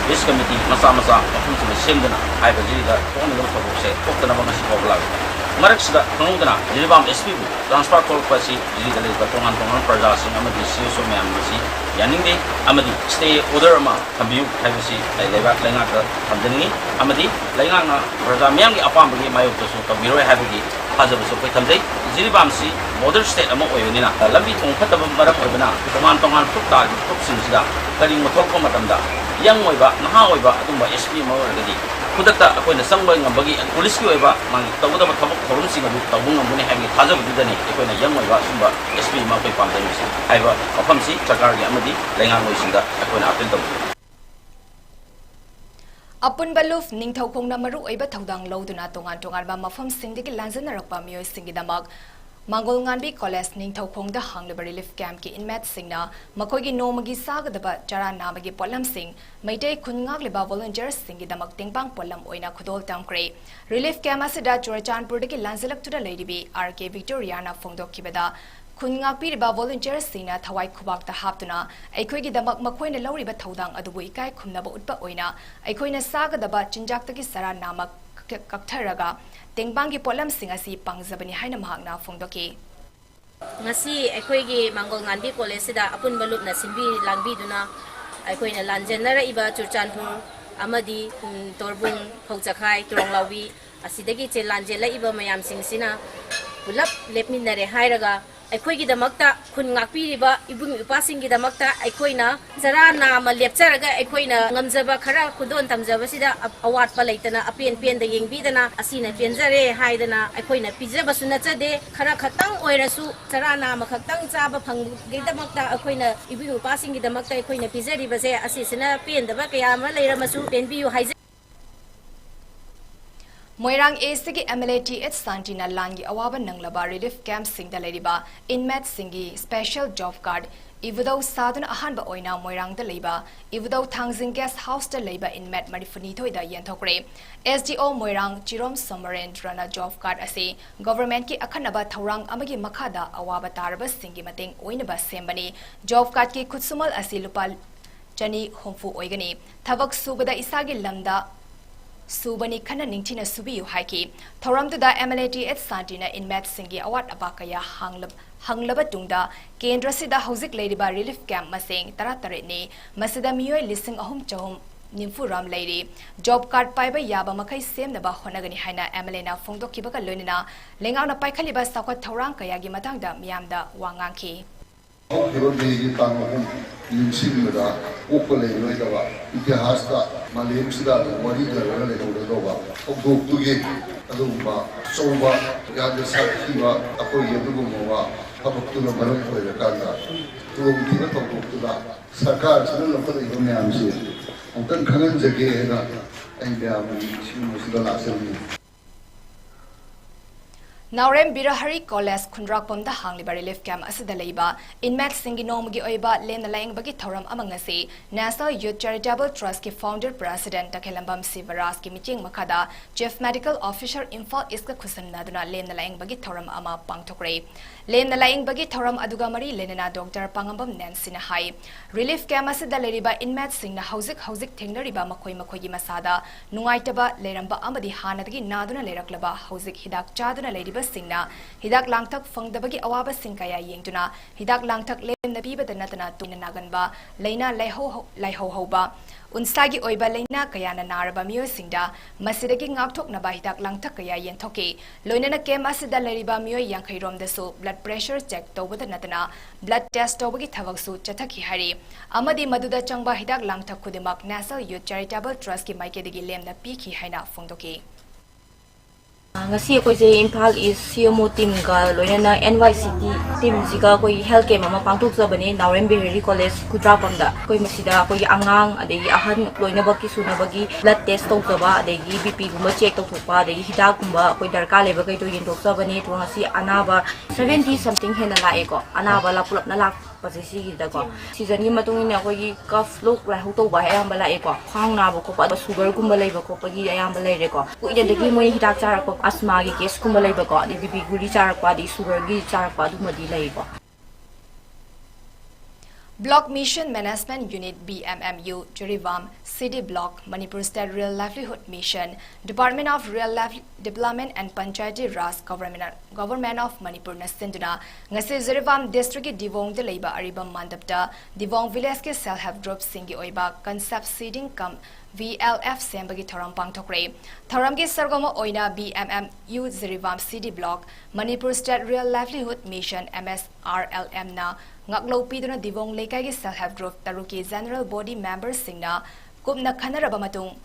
ꯄꯤꯁ ꯀꯃꯤꯇꯤ ꯃꯆꯥ ꯃꯆꯥ ꯃꯐꯝꯁꯤꯡꯗ ꯁꯦꯝꯗꯨꯅ ꯍꯥꯏꯕꯁꯤꯗ ꯊꯣꯛꯍꯟꯅꯕ ꯊꯧꯗꯣꯛꯁꯦ ꯊꯣꯛꯇꯅꯕ ꯉꯁꯤ ꯐꯥꯎꯕ ꯂꯥꯛꯂꯤ꯫ ꯃꯔꯛꯁꯤꯗ ꯈꯪꯍꯧꯗꯅ ꯖꯤꯔꯤꯕꯥꯝ ꯑꯦꯁ ꯄꯤꯕꯨ ꯇ꯭ꯔꯥꯟꯁꯐꯔ ꯊꯣꯛꯂꯛꯄ ꯑꯁꯤ ꯗꯤꯜꯂꯤꯗ ꯂꯩꯔꯤꯕ ꯇꯣꯉꯥꯟ ꯇꯣꯉꯥꯟꯕ ꯄ꯭ꯔꯖꯥꯁꯤꯡ ꯑꯃꯗꯤ ꯁꯤ ꯑꯦꯁ ꯑꯣ ꯃꯌꯥꯝ ꯑꯁꯤ ꯌꯥꯅꯤꯡꯗꯦ ꯑꯃꯗꯤ stay order ꯑꯃ ꯊꯝꯕꯤꯌꯨ ꯍꯥꯏꯕꯁꯤ ꯑꯩ ꯂꯩꯕꯥꯛ ꯂꯩꯉꯥꯛꯇ ꯊꯝꯖꯅꯤꯡꯏ꯫ ꯑꯃꯗꯤ ꯂꯩꯉꯥꯛꯅ ꯄ꯭ꯔꯖꯥ ꯃꯤꯌꯥꯝꯒꯤ ꯑꯄꯥꯝꯕꯒꯤ ꯃꯥꯌꯣꯛꯇꯁꯨ ꯇꯧꯕꯤꯔꯣꯏ ꯍꯥꯏꯕꯒꯤ ꯊꯥꯖꯕꯁꯨ ꯑꯩꯈꯣꯏ ꯊꯝꯖꯩ꯫ ꯖꯤꯔꯤꯕꯥꯝꯁꯤ border state ꯑꯃ ꯑꯣꯏꯕꯅꯤꯅ, ꯂꯝꯕꯤ ꯊꯣꯡ ꯐꯠꯇꯕ ꯃꯔꯝ ꯑꯣꯏꯕꯅ ꯇꯣꯉꯥꯟ ꯇꯣꯉꯥꯟ ꯐꯨꯔꯨꯞ ꯇꯥꯔꯤꯕ ꯐꯨꯔꯨꯞꯁꯤꯡꯁꯤꯗ ꯀꯔꯤꯒꯨꯝꯕ ꯊꯣꯛꯄ ꯃꯇꯝꯗ young ꯑꯣꯏꯕ, ꯅꯍꯥ ꯑꯣꯏꯕ ꯑꯗꯨꯝꯕ S P ꯑꯃ ꯑꯣꯏꯔꯒꯗꯤ ꯈꯨꯗꯛꯇ ꯑꯩꯈꯣꯏꯅ ꯆꯪꯕ ꯉꯝꯕꯒꯤ policeꯀꯤ ꯑꯣꯏꯕ ꯃꯥꯒꯤ ꯇꯧꯒꯗꯕ ꯊꯕꯛ ꯊꯧꯔꯝꯁꯤꯡ ꯑꯗꯨ ꯇꯧꯕ ꯉꯝꯒꯅꯤ ꯍꯥꯏꯕꯒꯤ ꯊꯥꯖꯕꯗꯨꯗꯅꯤ ꯑꯩꯈꯣꯏꯅ young ꯑꯣꯏꯕ ꯑꯁꯨꯝꯕ S P ꯑꯃ ꯑꯩꯈꯣꯏ ꯄꯥꯝꯖꯔꯤꯕꯁꯤ꯫ ꯍꯥꯏꯕ ꯋꯥꯐꯝꯁꯤ ꯁꯔꯀꯥꯔꯒꯤ ꯑꯃꯗꯤ ꯂꯩꯉꯥꯛꯂꯣꯏꯁꯤꯡꯗ ꯑꯩꯈꯣꯏꯅ appeal ꯇꯧꯖꯔꯤ꯫ ꯑꯄꯨꯟꯕ ꯂꯨꯞ ꯅꯤꯡꯊꯧꯈꯣꯡꯅ ꯃꯔꯨꯑꯣꯏꯕ ꯊꯧꯗꯥꯡ ꯂꯧꯗꯨꯅ ꯇꯣꯉꯥꯟ ꯇꯣꯉꯥꯟꯕ ꯃꯐꯝꯁꯤꯡꯗꯒꯤ ꯂꯥꯟꯖꯦꯟꯅꯔꯛꯄ ꯃꯤꯑꯣꯏꯁꯤꯡꯒꯤꯗꯃꯛ ꯃꯥꯡꯒꯣꯜ ꯉꯥꯟꯕꯤ ꯀꯣꯂꯦꯖ ꯅꯤꯡꯊꯧꯈꯣꯡꯗ ꯍꯥꯡꯂꯤꯕ relief campꯀꯤ inmateꯁꯤꯡꯅ ꯃꯈꯣꯏꯒꯤ ꯅꯣꯡꯃꯒꯤ ꯆꯥꯒꯗꯕ ꯆꯔꯥ ꯅꯥꯝꯃꯒꯤ ꯄꯣꯠꯂꯝꯁꯤꯡ ꯃꯩꯇꯩ ꯈꯨꯟ ꯉꯥꯛꯂꯤꯕ volunteersꯁꯤꯡꯒꯤꯗꯃꯛ ꯇꯦꯡꯕꯥꯡ ꯄꯣꯠꯂꯝ ꯑꯣꯏꯅ ꯈꯨꯗꯣꯜ ꯇꯝꯈ꯭ꯔꯦ꯫ Relief camp ꯑꯁꯤꯗ ꯆꯨꯔꯆꯥꯟꯄꯨꯔꯗꯒꯤ ꯂꯥꯟꯖꯦꯜꯂꯛꯇꯨꯅ ꯂꯩꯔꯤꯕꯤ R K Victoriaꯅ ꯐꯣꯡꯗꯣꯛꯈꯤꯕꯗ, ꯈꯨꯟ ꯉꯥꯛꯄꯤꯔꯤꯕ volunteersꯁꯤꯡꯅ ꯊꯋꯥꯏ ꯈꯨꯕꯥꯛꯇ ꯍꯥꯞꯇꯨꯅ ꯑꯩꯈꯣꯏꯒꯤꯗꯃꯛ ꯃꯈꯣꯏꯅ ꯂꯧꯔꯤꯕ ꯊꯧꯗꯥꯡ ꯑꯗꯨꯕꯨ ꯏꯀꯥꯏ ꯈꯨꯝꯅꯕ ꯎꯠꯄ ꯑꯣꯏꯅ ꯑꯩꯈꯣꯏꯅ ꯆꯥꯒꯗꯕ ꯆꯤꯟꯖꯥꯛꯇꯒꯤ ꯆꯔꯥ ꯅꯥꯝꯃ ꯀꯛ-, ꯀꯛꯊꯔꯒ ꯇꯦꯡꯕꯥꯡꯒꯤ ꯄꯣꯠꯂꯝꯁꯤꯡ ꯑꯁꯤ ꯄꯥꯡꯖꯕꯅꯤ ꯍꯥꯏꯅ ꯃꯍꯥꯛꯅ ꯐꯣꯡꯗꯣꯛꯈꯤ꯫ ꯉꯁꯤ ꯑꯩꯈꯣꯏꯒꯤ ꯃꯥꯡꯒꯣꯜ ꯉꯥꯟꯕꯤ ꯀꯣꯂꯦꯖꯁꯤꯗ ꯑꯄꯨꯟꯕ ꯂꯨꯞꯅ ꯁꯤꯟꯕꯤ ꯂꯥꯡꯕꯤꯗꯨꯅ ꯑꯩꯈꯣꯏꯅ ꯂꯥꯟꯖꯦꯟꯅꯔꯛꯏꯕ ꯆꯨꯔꯆꯥꯟꯄꯨꯔ ꯑꯃꯗꯤ, ꯎꯝ, ꯇꯣꯔꯕꯨꯡ, ꯐꯧꯆꯈꯥꯏ, ꯇ꯭ꯔꯣꯡꯂꯥꯎꯕꯤ ꯑꯁꯤꯗꯒꯤ ꯆꯦ-, ꯂꯥꯟꯖꯦꯜꯂꯛꯏꯕ ꯃꯌꯥꯝꯁꯤꯡꯁꯤꯅ ꯄꯨꯂꯞ ꯂꯦꯞꯃꯤꯟꯅꯔꯦ ꯍꯥꯏꯔꯒ ꯑꯩꯈꯣꯏꯒꯤꯗꯃꯛꯇ, ꯈꯨꯟ ꯉꯥꯛꯄꯤꯔꯤꯕ ꯏꯕꯨꯡ ꯏꯄ꯭ꯋꯥꯁꯤꯡꯒꯤꯗꯃꯛꯇ ꯑꯩꯈꯣꯏꯅ ꯆꯔꯥ ꯅꯥꯝꯃ ꯂꯦꯞꯆꯔꯒ ꯑꯩꯈꯣꯏꯅ ꯉꯝꯖꯕ ꯈꯔ ꯈꯨꯗꯣꯟ ꯇꯝꯖꯕꯁꯤꯗ ꯑ-, ꯑꯋꯥꯠꯄ ꯂꯩꯇꯅ ꯑꯄꯦꯟ ꯄꯦꯟꯗ ꯌꯦꯡꯕꯤꯗꯅ ꯑꯁꯤꯅ ꯄꯦꯟꯖꯔꯦ ꯍꯥꯏꯗꯅ ꯑꯩꯈꯣꯏꯅ ꯄꯤꯖꯕꯁꯨ ꯅꯠꯆꯗꯦ꯫ ꯈꯔ ꯈꯛꯇꯪ ꯑꯣꯏꯔꯁꯨ ꯆꯔꯥ ꯅꯥꯝꯃ ꯈꯛꯇꯪ ꯆꯥꯕ ꯐꯪꯕꯒꯤꯗꯃꯛꯇ ꯑꯩꯈꯣꯏꯅ ꯏꯕꯨꯡ ꯏꯄ꯭ꯋꯥꯁꯤꯡꯒꯤꯗꯃꯛꯇ ꯑꯩꯈꯣꯏꯅ ꯄꯤꯖꯔꯤꯕꯁꯦ ꯑꯁꯤꯁꯤꯅ ꯄꯦꯟꯗꯕ ꯀꯌꯥ ꯑꯃ ꯂꯩꯔꯝꯃꯁꯨ ꯄꯦꯟꯕꯤꯌꯨ ꯍꯥꯏꯖꯩ꯫ ꯃꯣꯏꯔꯥꯡ Eastꯀꯤ M L A T H ꯁꯥꯟꯇꯤꯅ ꯂꯥꯟꯒꯤ ꯑꯋꯥꯕ ꯅꯪꯂꯕ relief campꯁꯤꯡꯗ ꯂꯩꯔꯤꯕ inmateꯁꯤꯡꯒꯤ special job card ꯏꯕꯨꯙꯧ ꯁꯥꯗꯨꯅ ꯑꯍꯥꯟꯕ ꯑꯣꯏꯅ ꯃꯣꯏꯔꯥꯡꯗ ꯂꯩꯕ ꯏꯕꯨꯙꯧ ꯊꯥꯡꯖꯤꯡ guest houseꯇ ꯂꯩꯕ inmate ꯃꯔꯤꯐꯨꯅꯤꯊꯣꯏꯗ ꯌꯦꯟꯊꯣꯛꯈ꯭ꯔꯦ꯫ S D O ꯃꯣꯏꯔꯥꯡ ꯆꯤꯔꯣꯝ ꯁꯣꯃꯣꯔꯦꯟꯗ꯭ꯔꯅ job card ꯑꯁꯤ governmentꯀꯤ ꯑꯈꯟꯅꯕ ꯊꯧꯔꯥꯡ ꯑꯃꯒꯤ ꯃꯈꯥꯗ ꯑꯋꯥꯕ ꯇꯥꯔꯕꯁꯤꯡꯒꯤ ꯃꯇꯦꯡ ꯑꯣꯏꯅꯕ ꯁꯦꯝꯕꯅꯤ꯫ Job cardꯀꯤ ꯈꯨꯠꯁꯨꯃꯜ ꯑꯁꯤ ꯂꯨꯄꯥ ꯆꯅꯤ ꯍꯨꯝꯐꯨ ꯑꯣꯏꯒꯅꯤ꯫ ꯊꯕꯛ ꯁꯨꯕꯗ ꯏꯁꯥꯒꯤ ꯂꯝꯗ ꯁꯨꯕꯅꯤ, ꯈꯟꯅ ꯅꯤꯡꯊꯤꯅ ꯁꯨꯕꯤꯌꯨ ꯍꯥꯏꯈꯤ꯫ ꯊꯧꯔꯝꯗꯨꯗ MLA Th Santina inmateꯁꯤꯡꯒꯤ ꯑꯋꯥꯠ ꯑꯄꯥ ꯀꯌꯥ ꯍꯥꯡꯂꯕ ꯍꯪꯂꯕ ꯇꯨꯡꯗ ꯀꯦꯟꯗ꯭ꯔꯁꯤꯗ ꯍꯧꯖꯤꯛ ꯂꯩꯔꯤꯕ relief camp ꯃꯁꯤꯡ ꯇꯔꯥꯇꯔꯦꯠꯅꯤ꯫ ꯃꯁꯤꯗ ꯃꯤꯑꯣꯏ ꯂꯤꯁꯤꯡ ꯑꯍꯨꯝ ꯆꯍꯨꯝ ꯅꯤꯐꯨ ꯔꯣꯝ ꯂꯩꯔꯤ꯫ Job card ꯄꯥꯏꯕ ꯌꯥꯕ ꯃꯈꯩ ꯁꯦꯝꯅꯕ ꯍꯣꯠꯅꯒꯅꯤ ꯍꯥꯏꯅ MLAꯅ ꯐꯣꯡꯗꯣꯛꯈꯤꯕꯒ ꯂꯣꯏꯅꯅ ꯂꯩꯉꯥꯛꯅ ꯄꯥꯏꯈꯠꯂꯤꯕ ꯆꯥꯎꯈꯠ ꯊꯧꯔꯥꯡ ꯀꯌꯥꯒꯤ ꯃꯇꯥꯡꯗ ꯃꯤꯌꯥꯝꯗ ꯋꯥ ꯉꯥꯡꯈꯤ꯫ ꯍꯧꯈꯤꯕ ꯃꯦꯒꯤ ꯇꯥꯡ ꯑꯍꯨꯝ ꯅꯤꯡꯁꯤꯡꯕꯗ ꯀꯣꯛꯄ ꯂꯩꯔꯣꯏꯗꯕ, ꯏꯇꯤꯍꯥꯁꯇ ꯃꯥꯂꯦꯝꯁꯤꯗ ꯑꯗꯨꯝ ꯋꯥꯔꯤ ꯂꯩꯔꯒ ꯂꯩꯍꯧꯔꯗꯧꯕ ꯊꯧꯗꯣꯛꯇꯨꯒꯤ ꯑꯗꯨꯒꯨꯝꯕ ꯑꯆꯧꯕ, ꯌꯥꯝꯅ ꯁꯥꯊꯤꯕ ꯑꯩꯈꯣꯏꯒꯤ ꯑꯗꯨꯒꯨꯝꯂꯕ ꯊꯕꯛꯇꯨꯅ ꯃꯔꯝ ꯑꯣꯏꯔꯀꯥꯟꯗ ꯈꯨꯗꯣꯡꯊꯤꯕ ꯊꯧꯗꯣꯛꯇꯨꯗ ꯁꯔꯀꯥꯔꯁꯤꯅ ꯂꯧꯈꯠꯂꯛꯏꯕ ꯃꯌꯥꯝꯁꯤ ꯑꯃꯨꯛꯇꯪ ꯈꯪꯍꯟꯖꯒꯦ ꯍꯥꯏꯅ ꯑꯩ ꯃꯌꯥꯝꯒꯤ ꯁꯤꯒꯨꯝꯕꯁꯤꯗ ꯂꯥꯛꯆꯕꯅꯤ꯫ ꯅꯥꯎꯔꯦꯝ ꯕꯤꯔꯍꯔꯤ ꯀꯣꯂꯦꯖ ꯈꯨꯟꯗ꯭ꯔꯥꯛꯄꯝꯗ ꯍꯥꯡꯂꯤꯕ relief camp ꯑꯁꯤꯗ ꯂꯩꯕ inmateꯁꯤꯡꯒꯤ ꯅꯣꯡꯃꯒꯤ ꯑꯣꯏꯕ ꯂꯦꯝꯅ ꯂꯥꯌꯦꯡꯕꯒꯤ ꯊꯧꯔꯝ ꯑꯃ ꯉꯁꯤ National Youth Charitable Trustꯀꯤ founder president ꯇꯈꯦꯜꯂꯝꯕꯝ ꯁꯤꯕꯔꯥꯖꯀꯤ ꯃꯤꯠꯌꯦꯡ ꯃꯈꯥꯗ Chief Medical Officer ꯏꯝꯐꯥꯜ ꯏꯁꯀ ꯈꯨꯠꯁꯝꯅꯗꯨꯅ ꯂꯦꯝꯅ ꯂꯥꯌꯦꯡꯕꯒꯤ ꯊꯧꯔꯝ ꯑꯃ ꯄꯥꯡꯊꯣꯛꯈ꯭ꯔꯦ꯫ ꯂꯦꯝꯅ ꯂꯥꯌꯦꯡꯕꯒꯤ ꯊꯧꯔꯝ ꯑꯗꯨꯒ ꯃꯔꯤ ꯂꯩꯅꯅ ꯗꯣꯛꯇꯔ ꯄꯥꯉꯝꯕꯝ ꯅꯦꯟꯁꯤꯅ ꯍꯥꯏ, relief camp ꯑꯁꯤꯗ ꯂꯩꯔꯤꯕ inmateꯁꯤꯡꯅ ꯍꯧꯖꯤꯛ ꯍꯧꯖꯤꯛ ꯊꯦꯡꯅꯔꯤꯕ ꯃꯈꯣꯏ ꯃꯈꯣꯏꯒꯤ ꯃꯁꯥꯗ ꯅꯨꯡꯉꯥꯏꯇꯕ ꯂꯩꯔꯝꯕ ꯑꯃꯗꯤ ꯍꯥꯟꯅꯗꯒꯤ ꯅꯥꯗꯨꯅ ꯂꯩꯔꯛꯂꯕ, ꯍꯧꯖꯤꯛ ꯍꯤꯗꯥꯛ ꯆꯥꯗꯨꯅ ꯂꯩꯔꯤꯕꯁꯤꯡꯅ ꯍꯤꯗꯥꯛ ꯂꯥꯡꯊꯛ ꯐꯪꯗꯕꯒꯤ ꯑꯋꯥꯕꯁꯤꯡ ꯀꯌꯥ ꯌꯦꯡꯗꯨꯅ ꯍꯤꯗꯥꯛ ꯂꯥꯡꯊꯛ ꯂꯦꯝꯅ ꯄꯤꯕꯗ ꯅꯠꯇꯅ ꯇꯣꯏꯅ ꯅꯥꯒꯟꯕ ꯂꯥꯏꯅꯥ ꯂꯥꯏꯍꯧ-, ꯂꯥꯏꯍꯧ ꯍꯧꯕ, ꯎꯟꯁꯥꯒꯤ ꯑꯣꯏꯕ ꯂꯥꯏꯅꯥ ꯀꯌꯥꯅ ꯅꯥꯔꯕ ꯃꯤꯑꯣꯏꯁꯤꯡꯗ ꯃꯁꯤꯗꯒꯤ ꯉꯥꯛꯊꯣꯛꯅꯕ ꯍꯤꯗꯥꯛ ꯂꯥꯡꯊꯛ ꯀꯌꯥ ꯌꯦꯟꯊꯣꯛꯈꯤ꯫ ꯂꯣꯏꯅꯅ camp ꯑꯁꯤꯗ ꯂꯩꯔꯤꯕ ꯃꯤꯑꯣꯏ ꯌꯥꯡꯈꯩ ꯔꯣꯝꯗꯁꯨ blood pressure check ꯇꯧꯕꯗ ꯅꯠꯇꯅ blood test ꯇꯧꯕꯒꯤ ꯊꯕꯛꯁꯨ ꯆꯠꯊꯈꯤ ꯍꯥꯏꯔꯤ꯫ ꯑꯃꯗꯤ ꯃꯗꯨꯗ ꯆꯪꯕ ꯍꯤꯗꯥꯛ ꯂꯥꯡꯊꯛ ꯈꯨꯗꯤꯡꯃꯛ National Youth Charitable Trustꯀꯤ ꯃꯥꯏꯀꯩꯗꯒꯤ ꯂꯦꯝꯅ ꯄꯤꯈꯤ ꯍꯥꯏꯅ ꯐꯣꯡꯗꯣꯛꯈꯤ꯫ ꯉꯁꯤ ꯑꯩꯈꯣꯏꯁꯦ Imphal East C M O teamꯒ ꯂꯣꯏꯅꯅ N Y C T teamꯁꯤꯒ ꯑꯩꯈꯣꯏ health camp ꯑꯃ ꯄꯥꯡꯊꯣꯛꯆꯕꯅꯦ ꯅꯥꯎꯔꯦꯝ ꯕꯤꯍꯥꯔꯤ ꯀꯣꯂꯦꯖ ꯈꯨꯗ꯭ꯔꯥꯛꯄꯝꯗ꯫ ꯑꯩꯈꯣꯏ ꯃꯁꯤꯗ ꯑꯩꯈꯣꯏꯒꯤ ꯑꯉꯥꯡ ꯑꯗꯒꯤ ꯑꯍꯟ ꯂꯣꯏꯅꯃꯛꯀꯤ ꯁꯨꯅꯕꯒꯤ blood test ꯇꯧꯖꯕ, ꯑꯗꯒꯤ B Pꯒꯨꯝꯕ check ꯇꯧꯊꯣꯛꯄ, ꯑꯗꯒꯤ ꯍꯤꯗꯥꯛꯀꯨꯝꯕ ꯑꯩꯈꯣꯏ ꯗꯔꯀꯥꯔ ꯂꯩꯕꯈꯩꯗꯣ ꯌꯦꯟꯊꯣꯛꯆꯕꯅꯦ꯫ ꯑꯗꯣ ꯉꯁꯤ ꯑꯅꯥꯕ seventy something ꯍꯦꯟꯅ ꯂꯥꯛꯑꯦꯀꯣ, ꯑꯅꯥꯕ ꯂꯥꯛ-, ꯄꯨꯂꯞꯅ ꯂꯥꯛꯄꯁꯦ ꯁꯤꯒꯤꯗꯀꯣ꯫ Seasonꯒꯤ ꯃꯇꯨꯡ ꯏꯟꯅ ꯑꯩꯈꯣꯏꯒꯤ cough, ꯂꯣꯛ ꯂꯥꯏꯍꯧ ꯇꯧꯕ ꯑꯌꯥꯝꯕ ꯂꯥꯛꯑꯦꯀꯣ, ꯈ꯭ꯋꯥꯡ ꯅꯥꯕ ꯈꯣꯠꯄ, ꯑꯗꯣ sugarꯒꯨꯝꯕ ꯂꯩꯕ ꯈꯣꯠꯄꯒꯤ ꯑꯌꯥꯝꯕ ꯂꯩꯔꯦꯀꯣ꯫ ꯀꯨꯏꯅꯗꯒꯤ ꯃꯣꯏꯅ ꯍꯤꯗꯥꯛ ꯆꯥꯔꯛꯄ, asthmaꯒꯤ caseꯀꯨꯝꯕ ꯂꯩꯕꯀꯣ, ꯑꯗꯩ B P ꯒꯨꯂꯤ ꯆꯥꯔꯛꯄ, ꯑꯗꯩ sugarꯒꯤ ꯆꯥꯔꯛꯄ ꯑꯗꯨꯝꯕꯗꯤ ꯂꯩꯀꯣ꯫ Block Mission Management Unit, B M M U, Jiribam, C D Block, Manipur State Rural Livelihood Mission, Department of Rural Lively- Development and Panchayati Raj, Government, Government of Manipur ꯅ ꯁꯤꯟꯗꯨꯅ ꯉꯁꯤ Jiribam district ꯀꯤ ꯗꯤꯕꯣꯡꯗ ꯂꯩꯕ ꯑꯔꯤꯕꯝ ꯃꯟꯗꯞꯇ ꯗꯤꯕꯣꯡ village ꯀꯤ self help group ꯁꯤꯡꯒꯤ ꯑꯣꯏꯕ concept seeding cum V L F ꯁꯦꯝꯕꯒꯤ ꯊꯧꯔꯝ ꯄꯥꯡꯊꯣꯛꯈ꯭ꯔꯦ꯫ ꯊꯧꯔꯝꯒꯤ ꯁꯔꯨꯛ ꯑꯃ ꯑꯣꯏꯅ B M M U Jiribam C D Block, Manipur State Rural Livelihood Mission, M S R L M ꯅ ꯉꯥꯛꯂꯧ ꯄꯤꯗꯨꯅ ꯗꯤꯕꯣꯡ ꯂꯩꯀꯥꯏꯒꯤ self help group ꯇꯔꯨꯛꯀꯤ general body member ꯁꯤꯡꯅ ꯀꯨꯞꯅ ꯈꯟꯅꯔꯕ ꯃꯇꯨꯡ,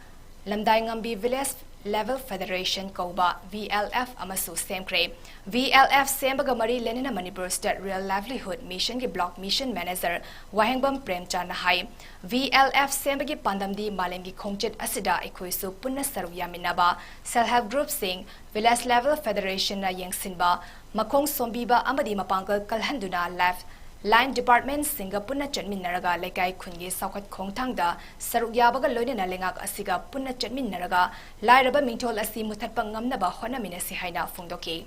ꯂꯝꯗꯥꯏꯉꯝꯕꯤ Village Level Federation ꯀꯧꯕ V L F ꯑꯃꯁꯨ ꯁꯦꯝꯈ꯭ꯔꯦ꯫ V L F ꯁꯦꯝꯕꯒ ꯃꯔꯤ ꯂꯩꯅꯅ Manipur State Rural Livelihood Mission ꯒꯤ Block Mission Manager ꯋꯥꯍꯦꯡꯕꯝ ꯄ꯭ꯔꯦꯝꯆꯥꯟꯅ ꯍꯥꯏ, V L F ꯁꯦꯝꯕꯒꯤ ꯄꯥꯟꯗꯝꯗꯤ ꯃꯥꯂꯦꯝꯒꯤ ꯈꯣꯡꯆꯠ ꯑꯁꯤꯗ ꯑꯩꯈꯣꯏꯁꯨ ꯄꯨꯟꯅ ꯁꯔꯨꯛ ꯌꯥꯃꯤꯟꯅꯕ, self help group ꯁꯤꯡ, Village Level Federation ꯅ ꯌꯦꯡꯁꯤꯟꯕ, ꯃꯈꯣꯡ ꯁꯣꯝꯕꯤꯕ ꯑꯃꯗꯤ ꯃꯄꯥꯡꯒꯜ ꯀꯜꯍꯟꯗꯨꯅ life line department ꯁꯤꯡꯒ ꯄꯨꯟꯅ ꯆꯠꯃꯤꯟꯅꯔꯒ ꯂꯩꯀꯥꯏ ꯈꯨꯟꯒꯤ ꯆꯥꯎꯈꯠ ꯈꯣꯡꯊꯥꯡꯗ ꯁꯔꯨꯛ ꯌꯥꯕꯒ ꯂꯣꯏꯅꯅ ꯂꯩꯉꯥꯛ ꯑꯁꯤꯒ ꯄꯨꯟꯅ ꯆꯠꯃꯤꯟꯅꯔꯒ ꯂꯥꯏꯔꯕ ꯃꯤꯡꯊꯣꯜ ꯑꯁꯤ ꯃꯨꯊꯠꯄ ꯉꯝꯅꯕ ꯍꯣꯠꯅꯃꯤꯟꯅꯁꯤ ꯍꯥꯏꯅ ꯐꯣꯡꯗꯣꯛꯈꯤ꯫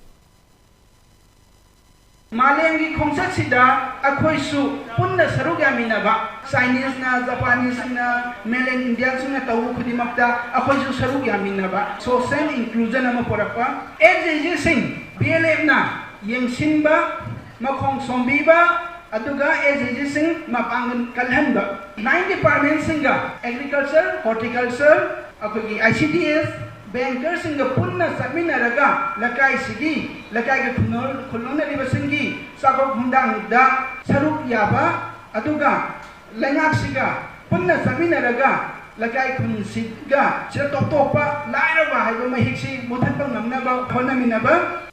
ꯃꯥꯂꯦꯝꯒꯤ ꯈꯣꯡꯆꯠꯁꯤꯗ ꯑꯩꯈꯣꯏꯁꯨ ꯄꯨꯟꯅ ꯁꯔꯨꯛ ꯌꯥꯃꯤꯟꯅꯕ, Chinese ꯅ, Japanese ꯁꯤꯡꯅ, mainland Indian ꯁꯤꯡꯅ ꯇꯧꯕ ꯈꯨꯗꯤꯡꯃꯛꯇ ꯑꯩꯈꯣꯏꯁꯨ ꯁꯔꯨꯛ ꯌꯥꯃꯤꯟꯅꯕ, social inclusion ꯑꯃ ꯄꯨꯔꯛꯄ, SHG ꯁꯤꯡ B L F ꯅ ꯌꯦꯡꯁꯤꯟꯕ, ꯃꯈꯣꯡ ꯁꯣꯝꯕꯤꯕ, ꯑꯗꯨꯒ SHG ꯁꯤꯡ ꯃꯄꯥꯡꯒꯜ ꯀꯜꯍꯟꯕ, line department ꯁꯤꯡꯒ, agriculture, horticulture, ꯑꯩꯈꯣꯏꯒꯤ I C D S, banker ꯁꯤꯡꯒ ꯄꯨꯟꯅ ꯆꯠꯃꯤꯟꯅꯔꯒ ꯂꯩꯀꯥꯏꯁꯤꯒꯤ, ꯂꯩꯀꯥꯏꯒꯤ ꯈꯨꯟꯅꯣ-, ꯈꯨꯜꯂꯣꯟꯅꯔꯤꯕꯁꯤꯡꯒꯤ ꯆꯥꯎꯈꯠ ꯈꯣꯡꯊꯥꯡꯗ ꯁꯔꯨꯛ ꯌꯥꯕ, ꯑꯗꯨꯒ ꯂꯩꯉꯥꯛꯁꯤꯒ ꯄꯨꯟꯅ ꯆꯠꯃꯤꯟꯅꯔꯒ ꯂꯩꯀꯥꯏ ꯈꯨꯟꯁꯤꯒ ꯁꯤꯗ ꯇꯣꯞ ꯇꯣꯞꯄ ꯂꯥꯏꯔꯕ ꯍꯥꯏꯕ ꯃꯍꯤꯛꯁꯤ ꯃꯨꯊꯠꯄ ꯉꯝꯅꯕ ꯍꯣꯠꯅꯃꯤꯟꯅꯕ꯫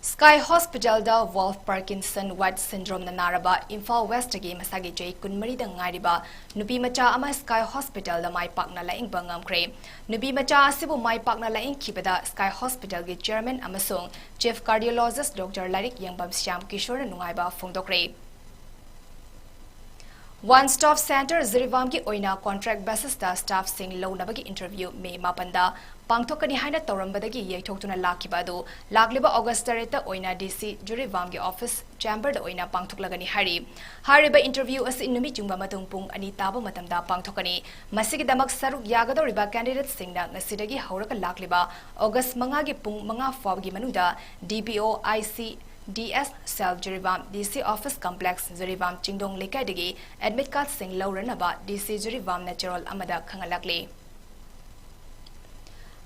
Sky Hospital ꯗ Wolff Parkinson White syndrome ꯅ ꯅꯥꯔꯕ ꯏꯝꯐꯥꯜ West ꯇꯒꯤ ꯃꯁꯥꯒꯤ ꯆꯍꯤ ꯀꯨꯟꯃꯔꯤꯗ ꯉꯥꯏꯔꯤꯕ ꯅꯨꯄꯤ ꯃꯆꯥ ꯑꯃ Sky Hospital ꯗ ꯃꯥꯏ ꯄꯥꯛꯅ ꯂꯥꯌꯦꯡꯕ ꯉꯝꯈ꯭ꯔꯦ꯫ ꯅꯨꯄꯤ ꯃꯆꯥ ꯑꯁꯤꯕꯨ ꯃꯥꯏ ꯄꯥꯛꯅ ꯂꯥꯌꯦꯡꯈꯤꯕꯗ Sky Hospital ꯒꯤ chairman ꯑꯃꯁꯨꯡ chief cardiologist Doctor ꯂꯥꯏꯔꯤꯛ ꯌꯦꯡꯕꯝ ꯁ꯭ꯌꯥꯝ ꯀꯤꯁꯣꯔꯅ ꯅꯨꯡꯉꯥꯏꯕ ꯐꯣꯡꯗꯣꯛꯈ꯭ꯔꯦ꯫ One Stop Center ꯖꯤꯔꯤꯕꯥꯝꯒꯤ ꯑꯣꯏꯅ contract basisꯇ staffꯁꯤꯡ ꯂꯧꯅꯕꯒꯤ interview May ꯃꯥꯄꯟꯗ ꯄꯥꯡꯊꯣꯛꯀꯅꯤ ꯍꯥꯏꯅ ꯇꯧꯔꯝꯕꯗꯒꯤ ꯌꯩꯊꯣꯛꯇꯨꯅ ꯂꯥꯛꯈꯤꯕ ꯑꯗꯨ ꯂꯥꯛꯂꯤꯕ August ꯇꯔꯦꯠꯇ ꯑꯣꯏꯅ DC ꯖꯤꯔꯤꯕꯥꯝꯒꯤ office chamberꯗ ꯑꯣꯏꯅ ꯄꯥꯡꯊꯣꯛꯂꯒꯅꯤ ꯍꯥꯏꯔꯤ꯫ ꯍꯥꯏꯔꯤꯕ interview ꯑꯁꯤ ꯅꯨꯃꯤꯠ ꯌꯨꯡꯕ ꯃꯇꯨꯡ ꯄꯨꯡ ꯑꯅꯤ ꯇꯥꯕ ꯃꯇꯝꯗ ꯄꯥꯡꯊꯣꯛꯀꯅꯤ꯫ ꯃꯁꯤꯒꯤꯗꯃꯛ ꯁꯔꯨꯛ ꯌꯥꯒꯗꯧꯔꯤꯕ candidateꯁꯤꯡꯅ ꯉꯁꯤꯗꯒꯤ ꯍꯧꯔꯒ ꯂꯥꯛꯂꯤꯕ August ꯃꯉꯥꯒꯤ ꯄꯨꯡ ꯃꯉꯥ ꯐꯥꯎꯕꯒꯤ ꯃꯅꯨꯡꯗ DPO IC DS cell Jiribam, DC office complex Jiribam ꯆꯤꯡꯗꯣꯡ ꯂꯩꯀꯥꯏꯗꯒꯤ admit cardꯁꯤꯡ ꯂꯧꯔꯅꯕ DC ꯖꯤꯔꯤꯕꯥꯝꯅ ꯆꯦꯔꯣꯜ ꯑꯃꯗ ꯈꯪꯍꯜꯂꯛꯂꯤ꯫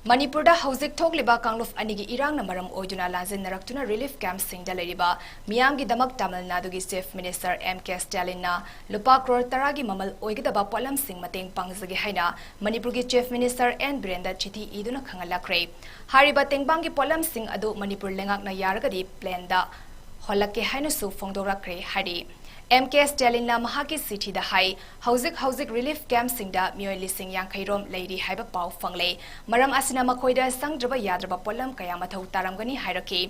ꯃꯅꯤꯄꯨꯔꯗ ꯍꯧꯖꯤꯛ ꯊꯣꯛꯂꯤꯕ ꯀꯥꯡꯂꯨꯞ ꯑꯅꯤꯒꯤ ꯏꯔꯥꯡꯅ ꯃꯔꯝ ꯑꯣꯏꯗꯨꯅ ꯂꯥꯟꯖꯦꯟꯅꯔꯛꯇꯨꯅ relief campꯁꯤꯡꯗ ꯂꯩꯔꯤꯕ ꯃꯤꯌꯥꯝꯒꯤꯗꯃꯛ ꯇꯥꯃꯤꯜ ꯅꯥꯗꯨꯒꯤ Chief Minister M K Stallinꯅ ꯂꯨꯄꯥ ꯀ꯭ꯔꯣꯔ ꯇꯔꯥꯒꯤ ꯃꯃꯜ ꯑꯣꯏꯒꯗꯕ ꯄꯣꯠꯂꯝꯁꯤꯡ ꯃꯇꯦꯡ ꯄꯥꯡꯖꯒꯦ ꯍꯥꯏꯅ ꯃꯅꯤꯄꯨꯔꯒꯤ Chief Minister N ꯕꯤꯔꯦꯟꯗ ꯆꯤꯊꯤ ꯏꯗꯨꯅ ꯈꯪꯍꯜꯂꯛꯈ꯭ꯔꯦ꯫ ꯍꯥꯏꯔꯤꯕ ꯇꯦꯡꯕꯥꯡꯒꯤ ꯄꯣꯠꯂꯝꯁꯤꯡ ꯑꯗꯨ ꯃꯅꯤꯄꯨꯔ ꯂꯩꯉꯥꯛꯅ ꯌꯥꯔꯒꯗꯤ planeꯗ ꯍꯣꯜꯂꯛꯀꯦ ꯍꯥꯏꯅꯁꯨ ꯐꯣꯡꯗꯣꯔꯛꯈ꯭ꯔꯦ ꯍꯥꯏꯔꯤ꯫ M K Stallinꯅ ꯃꯍꯥꯛꯀꯤ ꯆꯤꯊꯤꯗ ꯍꯥꯏ, ꯍꯧꯖꯤꯛ ꯍꯧꯖꯤꯛ relief campꯁꯤꯡꯗ ꯃꯤꯑꯣꯏ ꯂꯤꯁꯤꯡ ꯌꯥꯡꯈꯩ ꯔꯣꯝ ꯂꯩꯔꯤ ꯍꯥꯏꯕ ꯄꯥꯎ ꯐꯪꯂꯦ꯫ ꯃꯔꯝ ꯑꯁꯤꯅ ꯃꯈꯣꯏꯗ ꯆꯪꯗ꯭ꯔꯕ ꯌꯥꯗ꯭ꯔꯕ ꯄꯣꯠꯂꯝ ꯀꯌꯥ ꯃꯊꯧ ꯇꯥꯔꯝꯒꯅꯤ ꯍꯥꯏꯔꯛꯈꯤ꯫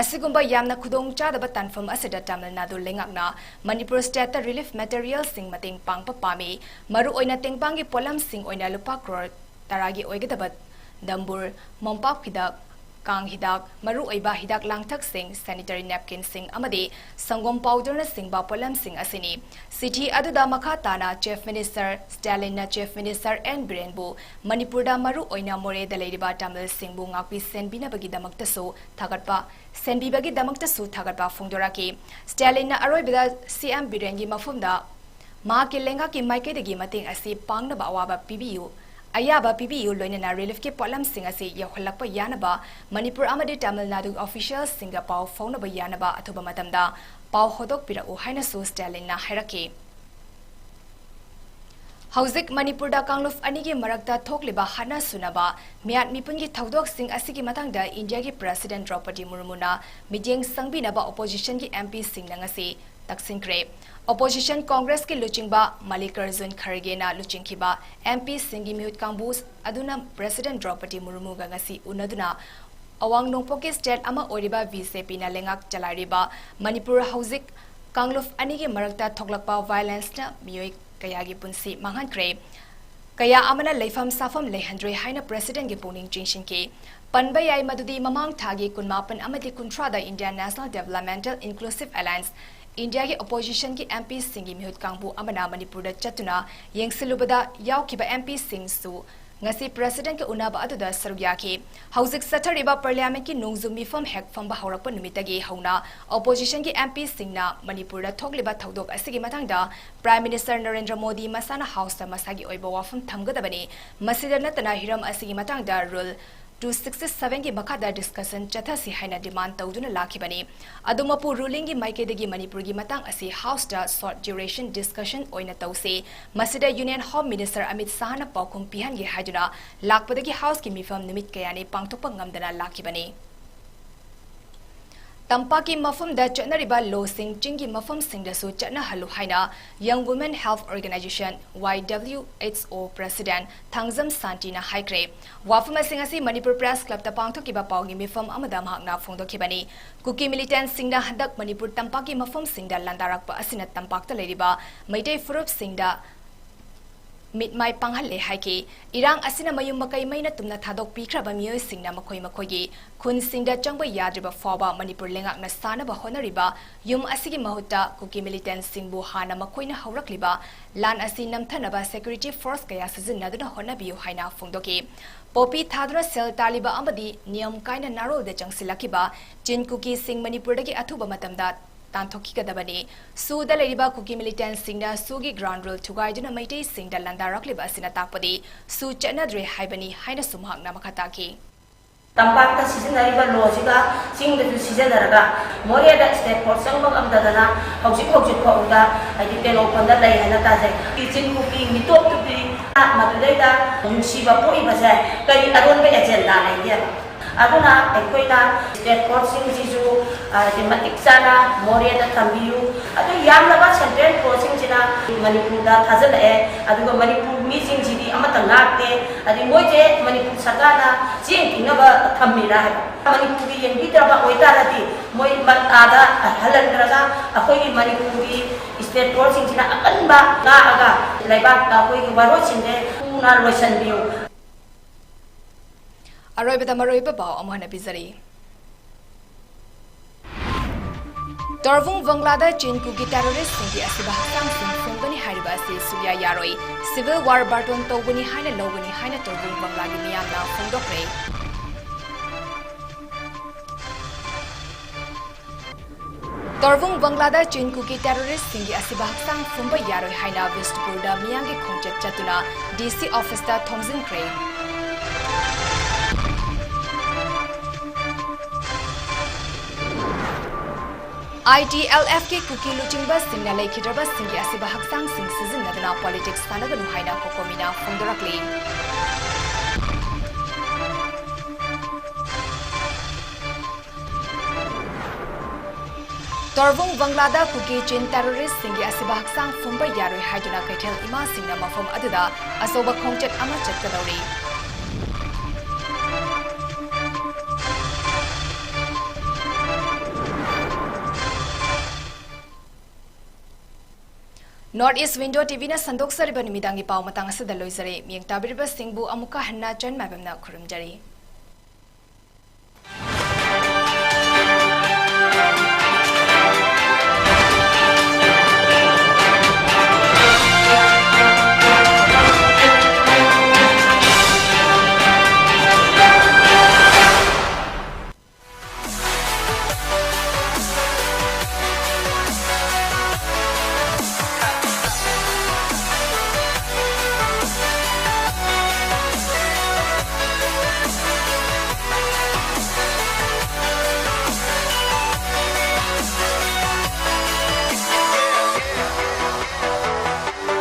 ꯑꯁꯤꯒꯨꯝꯕ ꯌꯥꯝꯅ ꯈꯨꯗꯣꯡ ꯆꯥꯗꯕ ꯇꯥꯟꯐꯝ ꯑꯁꯤꯗ ꯇꯥꯃꯤꯜ ꯅꯥꯗꯨ ꯂꯩꯉꯥꯛꯅ ꯃꯅꯤꯄꯨꯔ stateꯇ relief materialꯁꯤꯡ ꯃꯇꯦꯡ ꯄꯥꯡꯕ ꯄꯥꯝꯃꯤ꯫ ꯃꯔꯨꯑꯣꯏꯅ ꯇꯦꯡꯕꯥꯡꯒꯤ ꯄꯣꯠꯂꯝꯁꯤꯡ ꯑꯣꯏꯅ ꯂꯨꯄꯥ ꯀ꯭ꯔꯣꯔ ꯇꯔꯥꯒꯤ ꯑꯣꯏꯒꯗꯕ ꯗꯝꯕꯨꯔ, ꯃꯣꯝꯄꯥꯛ ꯐꯤꯗꯛ, ꯀꯥꯡ ꯍꯤꯗꯥꯛ, ꯃꯔꯨꯑꯣꯏꯕ ꯍꯤꯗꯥꯛ ꯂꯥꯡꯊꯛꯁꯤꯡ, sanitary napkinꯁꯤꯡ ꯑꯃꯗꯤ ꯁꯪꯒꯣꯝ powderꯅꯆꯤꯡꯕ ꯄꯣꯠꯂꯝꯁꯤꯡ ꯑꯁꯤꯅꯤ꯫ ꯆꯤꯊꯤ ꯑꯗꯨꯗ ꯃꯈꯥ ꯇꯥꯅ Chief Minister Stallinꯅ Chief Minister N ꯕꯤꯔꯦꯟꯕꯨ ꯃꯅꯤꯄꯨꯔꯗ ꯃꯔꯨꯑꯣꯏꯅ ꯃꯣꯔꯦꯗ ꯂꯩꯔꯤꯕ ꯇꯥꯃꯤꯜꯁꯤꯡꯕꯨ ꯉꯥꯛꯄꯤ ꯁꯦꯟꯕꯤꯅꯕꯒꯤꯗꯃꯛꯇꯁꯨ ꯊꯥꯒꯠꯄ, ꯁꯦꯟꯕꯤꯕꯒꯤꯗꯃꯛꯇꯁꯨ ꯊꯥꯒꯠꯄ ꯐꯣꯡꯗꯣꯔꯛꯈꯤ꯫ Stallinꯅ ꯑꯔꯣꯏꯕꯗ CM ꯕꯤꯔꯦꯟꯒꯤ ꯃꯐꯝꯗ ꯃꯍꯥꯛꯀꯤ ꯂꯩꯉꯥꯛꯀꯤ ꯃꯥꯏꯀꯩꯗꯒꯤ ꯃꯇꯦꯡ ꯑꯁꯤ ꯄꯥꯡꯅꯕ ꯑꯋꯥꯕ ꯄꯤꯕꯤꯌꯨ, ꯑꯌꯥꯕ ꯄꯤꯕꯤꯌꯨ, ꯂꯣꯏꯅꯅ reliefꯀꯤ ꯄꯣꯠꯂꯝꯁꯤꯡ ꯑꯁꯤ ꯌꯧꯍꯜꯂꯛꯄ ꯌꯥꯅꯕ ꯃꯅꯤꯄꯨꯔ ꯑꯃꯗꯤ ꯇꯥꯃꯤꯜ ꯅꯥꯗꯨ officialꯁꯤꯡꯒ ꯄꯥꯎ ꯐꯥꯎꯅꯕ ꯌꯥꯅꯕ ꯑꯊꯨꯕ ꯃꯇꯝꯗ ꯄꯥꯎ ꯍꯧꯗꯣꯛꯄꯤꯔꯛꯎ ꯍꯥꯏꯅꯁꯨ Stallinꯅ ꯍꯥꯏꯔꯛꯈꯤ꯫ ꯍꯧꯖꯤꯛ ꯃꯅꯤꯄꯨꯔꯗ ꯀꯥꯡꯂꯨꯞ ꯑꯅꯤꯒꯤ ꯃꯔꯛꯇ ꯊꯣꯛꯂꯤꯕ ꯍꯥꯠꯅ ꯁꯨꯅꯕ, ꯃꯤꯌꯥꯠ ꯃꯤꯄꯨꯟꯒꯤ ꯊꯧꯗꯣꯛꯁꯤꯡ ꯑꯁꯤꯒꯤ ꯃꯇꯥꯡꯗ ꯏꯟꯗꯤꯌꯥꯒꯤ President ꯗ꯭ꯔꯧꯄꯗꯤ ꯃꯨꯔꯃꯨꯅ ꯃꯤꯠꯌꯦꯡ ꯆꯪꯕꯤꯅꯕ oppositionꯒꯤ MPꯁꯤꯡꯅ ꯉꯁꯤ ꯇꯛꯁꯤꯟꯈ꯭ꯔꯦ꯫ Opposition Congressꯀꯤ ꯂꯨꯆꯤꯡꯕ ꯃꯜꯂꯤꯀꯥꯔꯖꯨꯟ ꯈꯔꯒꯦꯅ ꯂꯨꯆꯤꯡꯈꯤꯕ MPꯁꯤꯡꯒꯤ ꯃꯤꯍꯨꯠ ꯀꯥꯡꯕꯨ ꯑꯗꯨꯅ President ꯗ꯭ꯔꯧꯄꯗꯤ ꯃꯨꯔꯃꯨꯒ ꯉꯁꯤ ꯎꯅꯗꯨꯅ ꯑꯋꯥꯡ ꯅꯣꯡꯄꯣꯛꯀꯤ state ꯑꯃ ꯑꯣꯏꯔꯤꯕ BJPꯅ ꯂꯩꯉꯥꯛ ꯆꯂꯥꯏꯔꯤꯕ ꯃꯅꯤꯄꯨꯔ ꯍꯧꯖꯤꯛ ꯀꯥꯡꯂꯨꯞ ꯑꯅꯤꯒꯤ ꯃꯔꯛꯇ ꯊꯣꯛꯂꯛꯄ violenceꯅ ꯃꯤꯑꯣꯏ ꯀꯌꯥꯒꯤ ꯄꯨꯟꯁꯤ ꯃꯥꯡꯍꯟꯈ꯭ꯔꯦ꯫ ꯀꯌꯥ ꯑꯃꯅ ꯂꯩꯐꯝ ꯁꯥꯐꯝ ꯂꯩꯍꯟꯗ꯭ꯔꯦ ꯍꯥꯏꯅ presidentꯀꯤ ꯄꯨꯛꯅꯤꯡ ꯆꯤꯡꯁꯤꯟꯈꯤ꯫ ꯄꯟꯕ ꯌꯥꯏ ꯃꯗꯨꯗꯤ ꯃꯃꯥꯡ ꯊꯥꯒꯤ ꯀꯨꯟꯃꯥꯄꯟ ꯑꯃꯗꯤ ꯀꯨꯟꯊ꯭ꯔꯥꯗ Indian National Developmental Inclusive Alliance, ꯏꯟꯗꯤꯌꯥꯒꯤ oppositionꯒꯤ MPꯁꯤꯡꯒꯤ ꯃꯤꯍꯨꯠ ꯀꯥꯡꯕꯨ ꯑꯃꯅ ꯃꯅꯤꯄꯨꯔꯗ ꯆꯠꯇꯨꯅ ꯌꯦꯡꯁꯤꯜꯂꯨꯕꯗ ꯌꯥꯎꯈꯤꯕ MPꯁꯤꯡꯁꯨ ꯉꯁꯤ presidentꯀ ꯎꯅꯕ ꯑꯗꯨꯗ ꯁꯔꯨꯛ ꯌꯥꯈꯤ꯫ ꯍꯧꯖꯤꯛ ꯆꯠꯊꯔꯤꯕ parliamentꯀꯤ ꯅꯣꯡꯖꯨ ꯃꯤꯐꯝ ꯍꯦꯛ ꯐꯝꯕ ꯍꯧꯔꯛꯄ ꯅꯨꯃꯤꯠꯇꯒꯤ ꯍꯧꯅ oppositionꯒꯤ MPꯁꯤꯡꯅ ꯃꯅꯤꯄꯨꯔꯗ ꯊꯣꯛꯂꯤꯕ ꯊꯧꯗꯣꯛ ꯑꯁꯤꯒꯤ ꯃꯇꯥꯡꯗ Prime Minister ꯅꯔꯦꯟꯗ꯭ꯔ ꯃꯣꯗꯤ ꯃꯁꯥꯅ Houseꯇ ꯃꯁꯥꯒꯤ ꯑꯣꯏꯕ ꯋꯥꯐꯝ ꯊꯝꯒꯗꯕꯅꯤ꯫ ꯃꯁꯤꯗ ꯅꯠꯇꯅ ꯍꯤꯔꯝ ꯑꯁꯤꯒꯤ ꯃꯇꯥꯡꯗ Rule two sixty sevenꯒꯤ ꯃꯈꯥꯗ discussion ꯆꯠꯊꯁꯤ ꯍꯥꯏꯅ demand ꯇꯧꯗꯨꯅ ꯂꯥꯛꯈꯤꯕꯅꯤ꯫ ꯑꯗꯨꯃꯛꯄꯨ rulingꯒꯤ ꯃꯥꯏꯀꯩꯗꯒꯤ ꯃꯅꯤꯄꯨꯔꯒꯤ ꯃꯇꯥꯡ ꯑꯁꯤ Houseꯇ short duration discussion ꯑꯣꯏꯅ ꯇꯧꯁꯤ꯫ ꯃꯁꯤꯗ Union Home Minister ꯑꯃꯤꯠ ꯁꯥꯍꯅ ꯄꯥꯎꯈꯨꯝ ꯄꯤꯍꯟꯒꯦ ꯍꯥꯏꯗꯨꯅ ꯂꯥꯛꯄꯗꯒꯤ Houseꯀꯤ ꯃꯤꯐꯝ ꯅꯨꯃꯤꯠ ꯀꯌꯥꯅꯤ ꯄꯥꯡꯊꯣꯛꯄ ꯉꯝꯗꯅ ꯂꯥꯛꯈꯤꯕꯅꯤ꯫ ꯇꯝꯄꯥꯛꯀꯤ ꯃꯐꯝꯗ ꯆꯠꯅꯔꯤꯕ ꯂꯣꯁꯤꯡ ꯆꯤꯡꯒꯤ ꯃꯐꯝꯁꯤꯡꯗꯁꯨ ꯆꯠꯅꯍꯜꯂꯨ ꯍꯥꯏꯅ Young Women Health Organization, YWHO president Thangjam ꯁꯥꯟꯇꯤꯅ ꯍꯥꯏꯈ꯭ꯔꯦ꯫ ꯋꯥꯐꯝ ꯑꯁꯤ ꯉꯁꯤ ꯃꯅꯤꯄꯨꯔ Press Clubꯇ ꯄꯥꯡꯊꯣꯛꯈꯤꯕ ꯄꯥꯎꯒꯤ ꯃꯤꯐꯝ ꯑꯃꯗ ꯃꯍꯥꯛꯅ ꯐꯣꯡꯗꯣꯛꯈꯤꯕꯅꯤ꯫ ꯀꯨꯀꯤ militantꯁꯤꯡꯅ ꯍꯟꯗꯛ ꯃꯅꯤꯄꯨꯔ ꯇꯝꯄꯥꯛꯀꯤ ꯃꯐꯝꯁꯤꯡꯗ ꯂꯥꯟꯗꯥꯔꯛꯄ ꯑꯁꯤꯅ ꯇꯝꯄꯥꯛꯇ ꯂꯩꯔꯤꯕ ꯃꯩꯇꯩ ꯐꯨꯔꯨꯞꯁꯤꯡꯗ ꯃꯤꯠꯃꯥꯏ ꯄꯥꯡꯍꯜꯂꯦ ꯍꯥꯏꯈꯤ꯫ ꯏꯔꯥꯡ ꯑꯁꯤꯅ ꯃꯌꯨꯝ ꯃꯀꯩ ꯃꯩꯅ ꯇꯨꯝꯅ ꯊꯥꯗꯣꯛꯄꯤꯈ꯭ꯔꯕ ꯃꯤꯑꯣꯏꯁꯤꯡꯅ ꯃꯈꯣꯏ ꯃꯈꯣꯏꯒꯤ ꯈꯨꯟꯁꯤꯡꯗ ꯆꯪꯕ ꯌꯥꯗ꯭ꯔꯤꯕ ꯐꯥꯎꯕ ꯃꯅꯤꯄꯨꯔ ꯂꯩꯉꯥꯛꯅ ꯁꯥꯅꯕ ꯍꯣꯠꯅꯔꯤꯕ ꯌꯨꯝ ꯑꯁꯤꯒꯤ ꯃꯍꯨꯠꯇ ꯀꯨꯀꯤ militantꯁꯤꯡꯕꯨ ꯍꯥꯟꯅ ꯃꯈꯣꯏꯅ ꯍꯧꯔꯛꯂꯤꯕ ꯂꯥꯟ ꯑꯁꯤ ꯅꯝꯊꯅꯕ security force ꯀꯌꯥ ꯁꯤꯖꯤꯟꯅꯗꯨꯅ ꯍꯣꯠꯅꯕꯤꯌꯨ ꯍꯥꯏꯅ ꯐꯣꯡꯗꯣꯛꯈꯤ꯫ ꯄꯣꯄꯤ ꯊꯥꯗꯨꯅ ꯁꯦꯜ ꯇꯥꯜꯂꯤꯕ ꯑꯃꯗꯤ ꯅꯤꯌꯝ ꯀꯥꯏꯅ ꯅꯥꯔꯣꯜꯗ ꯆꯪꯁꯤꯜꯂꯛꯈꯤꯕ ꯆꯤꯟ ꯀꯨꯀꯤꯁꯤꯡ ꯃꯅꯤꯄꯨꯔꯗꯒꯤ ꯑꯊꯨꯕ ꯃꯇꯝꯗ ꯇꯥꯟꯊꯣꯛꯈꯤꯒꯗꯕꯅꯤ꯫ ꯁꯨꯗ ꯂꯩꯔꯤꯕ ꯀꯨꯀꯤ militantꯁꯤꯡꯅ ꯁꯨꯒꯤ ground rule ꯊꯨꯒꯥꯏꯗꯨꯅ ꯃꯩꯇꯩꯁꯤꯡꯗ ꯂꯥꯟꯗꯥꯔꯛꯂꯤꯕ ꯑꯁꯤꯅ ꯇꯥꯛꯄꯗꯤ ꯁꯨ ꯆꯠꯅꯗ꯭ꯔꯦ ꯍꯥꯏꯕꯅꯤ ꯍꯥꯏꯅꯁꯨ ꯃꯍꯥꯛꯅ ꯃꯈꯥ ꯇꯥꯈꯤ꯫ ꯇꯝꯄꯥꯛꯇ ꯁꯤꯖꯤꯟꯅꯔꯤꯕ ꯂꯣꯁꯤꯒ ꯆꯤꯡꯗꯁꯨ ꯁꯤꯖꯤꯟꯅꯔꯒ ꯃꯣꯔꯦꯗ state court ꯆꯪꯕ ꯉꯝꯗꯗꯅ ꯍꯧꯖꯤꯛ ꯍꯧꯖꯤꯛ ꯐꯥꯎꯕꯗ ꯍꯥꯏꯗꯤ ꯇꯦꯡꯅꯧꯄꯜꯗ ꯂꯩ ꯍꯥꯏꯅ ꯇꯥꯖꯩ꯫ ꯆꯤꯟ ꯀꯨꯀꯤ ꯃꯤꯇꯣꯞꯇꯨꯗꯤ ꯃꯗꯨꯗꯩꯗ ꯅꯨꯡꯁꯤꯕ ꯄꯣꯛꯏꯕꯁꯦ ꯀꯔꯤ ꯑꯔꯣꯟꯕ agenda ꯂꯩꯒꯦꯕ? ꯑꯗꯨꯅ ꯑꯩꯈꯣꯏꯅ state courtꯁꯤꯡꯁꯤꯁꯨ ꯍꯥꯏꯗꯤ ꯃꯇꯤꯛ ꯆꯥꯅ ꯃꯣꯔꯦꯗ ꯊꯝꯕꯤꯌꯨ꯫ ꯑꯗꯨ ꯌꯥꯝꯂꯕ ꯁꯦꯟꯇ꯭ꯔꯦꯜ ꯐꯣꯔꯁꯁꯤꯡꯁꯤꯅ ꯃꯅꯤꯄꯨꯔꯗ ꯊꯥꯖꯤꯜꯂꯛꯑꯦ, ꯑꯗꯨꯒ ꯃꯅꯤꯄꯨꯔ ꯃꯤꯁꯤꯡꯁꯤꯗꯤ ꯑꯃꯠꯇ ꯉꯥꯛꯇꯦ꯫ ꯑꯗꯩ ꯃꯣꯏꯁꯦ ꯃꯅꯤꯄꯨꯔ ꯁꯔꯀꯥꯔꯅ ꯆꯦꯡ ꯄꯤꯅꯕ ꯊꯝꯃꯤꯔꯥ ꯍꯥꯏꯕ꯫ ꯃꯅꯤꯄꯨꯔꯒꯤ ꯌꯦꯡꯕꯤꯗ꯭ꯔꯕ ꯑꯣꯏꯇꯥꯔꯗꯤ ꯃꯣꯏ ꯃ-, ꯑꯥꯗ ꯍꯜꯍꯟꯈ꯭ꯔꯒ ꯑꯩꯈꯣꯏꯒꯤ ꯃꯅꯤꯄꯨꯔꯒꯤ ꯁ꯭ꯇꯦꯠ ꯐꯣꯔꯁꯁꯤꯡꯁꯤꯅ ꯑꯀꯟꯕ ꯉꯥꯛꯑꯒ ꯂꯩꯕꯥꯛꯇ ꯑꯩꯈꯣꯏꯒꯤ ꯋꯥꯔꯣꯏꯁꯤꯟꯁꯦ ꯊꯨꯅ ꯂꯣꯏꯁꯤꯟꯕꯤꯌꯨ꯫ ꯑꯔꯣꯏꯕꯗ ꯃꯔꯨꯑꯣꯏꯕ ꯄꯥꯎ ꯑꯃꯨꯛ ꯍꯟꯅ ꯄꯤꯖꯔꯤ꯫ ꯇꯣꯔꯕꯨꯡ ꯕꯪꯒ꯭ꯂꯥꯗ ꯆꯤꯟ ꯀꯨꯀꯤ ꯇꯦꯔꯣꯔꯤꯁ꯭ꯠꯁꯤꯡꯒꯤ ꯑꯁꯤꯕ ꯍꯛꯆꯥꯡꯁꯤꯡ ꯐꯨꯝꯒꯅꯤ ꯍꯥꯏꯔꯤꯕ ꯑꯁꯤ ꯁꯨꯛꯌꯥ ꯌꯥꯔꯣꯏ꯫ ꯁꯤꯚꯤꯜ ꯋꯥꯔ ꯕꯥꯔꯇꯣꯟ ꯇꯧꯒꯅꯤ ꯍꯥꯏꯅ ꯂꯧꯒꯅꯤ ꯍꯥꯏꯅ ꯇꯣꯔꯕꯨꯡ ꯕꯪꯒ꯭ꯂꯥꯒꯤ ꯃꯤꯌꯥꯝꯅ ꯐꯣꯡꯗꯣꯛꯈ꯭ꯔꯦ꯫ ꯇꯣꯔꯕꯨꯡ ꯕꯪꯒ꯭ꯂꯥꯗ ꯆꯤꯟ ꯀꯨꯀꯤ ꯇꯦꯔꯣꯔꯤꯁ꯭ꯠꯁꯤꯡꯒꯤ ꯑꯁꯤꯕ ꯍꯛꯆꯥꯡ ꯐꯨꯝꯕ ꯌꯥꯔꯣꯏ ꯍꯥꯏꯅ ꯕꯤꯁꯅꯨꯄꯨꯔꯗ ꯃꯤꯌꯥꯝꯒꯤ ꯈꯣꯡꯆꯠ ꯆꯠꯇꯨꯅ ꯗꯤ ꯁꯤ ꯑꯣꯐꯤꯁꯇ ꯊꯣꯝꯖꯤꯟꯈ꯭ꯔꯦ꯫ ꯑꯥꯏ ꯇꯤ ꯑꯦꯜ ꯑꯦꯐꯀꯤ ꯀꯨꯀꯤ ꯂꯨꯆꯤꯡꯕꯁꯤꯡꯅ ꯂꯩꯈꯤꯗ꯭ꯔꯕꯁꯤꯡꯒꯤ ꯑꯁꯤꯕ ꯍꯛꯆꯥꯡꯁꯤꯡ ꯁꯤꯖꯤꯟꯅꯗꯨꯅ ꯄꯣꯂꯤꯇꯤꯛꯁ ꯁꯥꯟꯅꯒꯅꯨ ꯍꯥꯏꯅ ꯀꯣꯀꯣꯃꯤꯅ ꯐꯣꯡꯗꯣꯔꯛꯂꯤ꯫ ꯇꯣꯔꯕꯨꯡ ꯕꯪꯒ꯭ꯂꯥꯗ ꯀꯨꯀꯤ ꯆꯤꯟ ꯇꯦꯔꯣꯔꯤꯁ꯭ꯠꯁꯤꯡꯒꯤ ꯑꯁꯤꯕ ꯍꯛꯆꯥꯡ ꯐꯨꯝꯕ ꯌꯥꯔꯣꯏ ꯍꯥꯏꯗꯨꯅ ꯀꯩꯊꯦꯜ ꯏꯃꯥꯁꯤꯡꯅ ꯃꯐꯝ ꯑꯗꯨꯗ ꯑꯆꯧꯕ ꯈꯣꯡꯆꯠ ꯑꯃ ꯆꯠꯀꯗꯧꯔꯤ꯫ North East Window ꯇꯤ ꯚꯤꯅ ꯁꯟꯗꯣꯛꯆꯔꯤꯕ ꯅꯨꯃꯤꯗꯥꯡꯒꯤ ꯄꯥꯎ ꯃꯇꯥꯡ ꯑꯁꯤꯗ ꯂꯣꯏꯖꯔꯦ꯫ ꯃꯤꯠꯌꯦꯡ ꯇꯥꯕꯤꯔꯤꯕꯁꯤꯡꯕꯨ ꯑꯃꯨꯛꯀ ꯍꯟꯅ ꯆꯟ ꯃꯥꯏꯕꯝꯅ ꯈꯨꯔꯨꯝꯖꯔꯤ꯫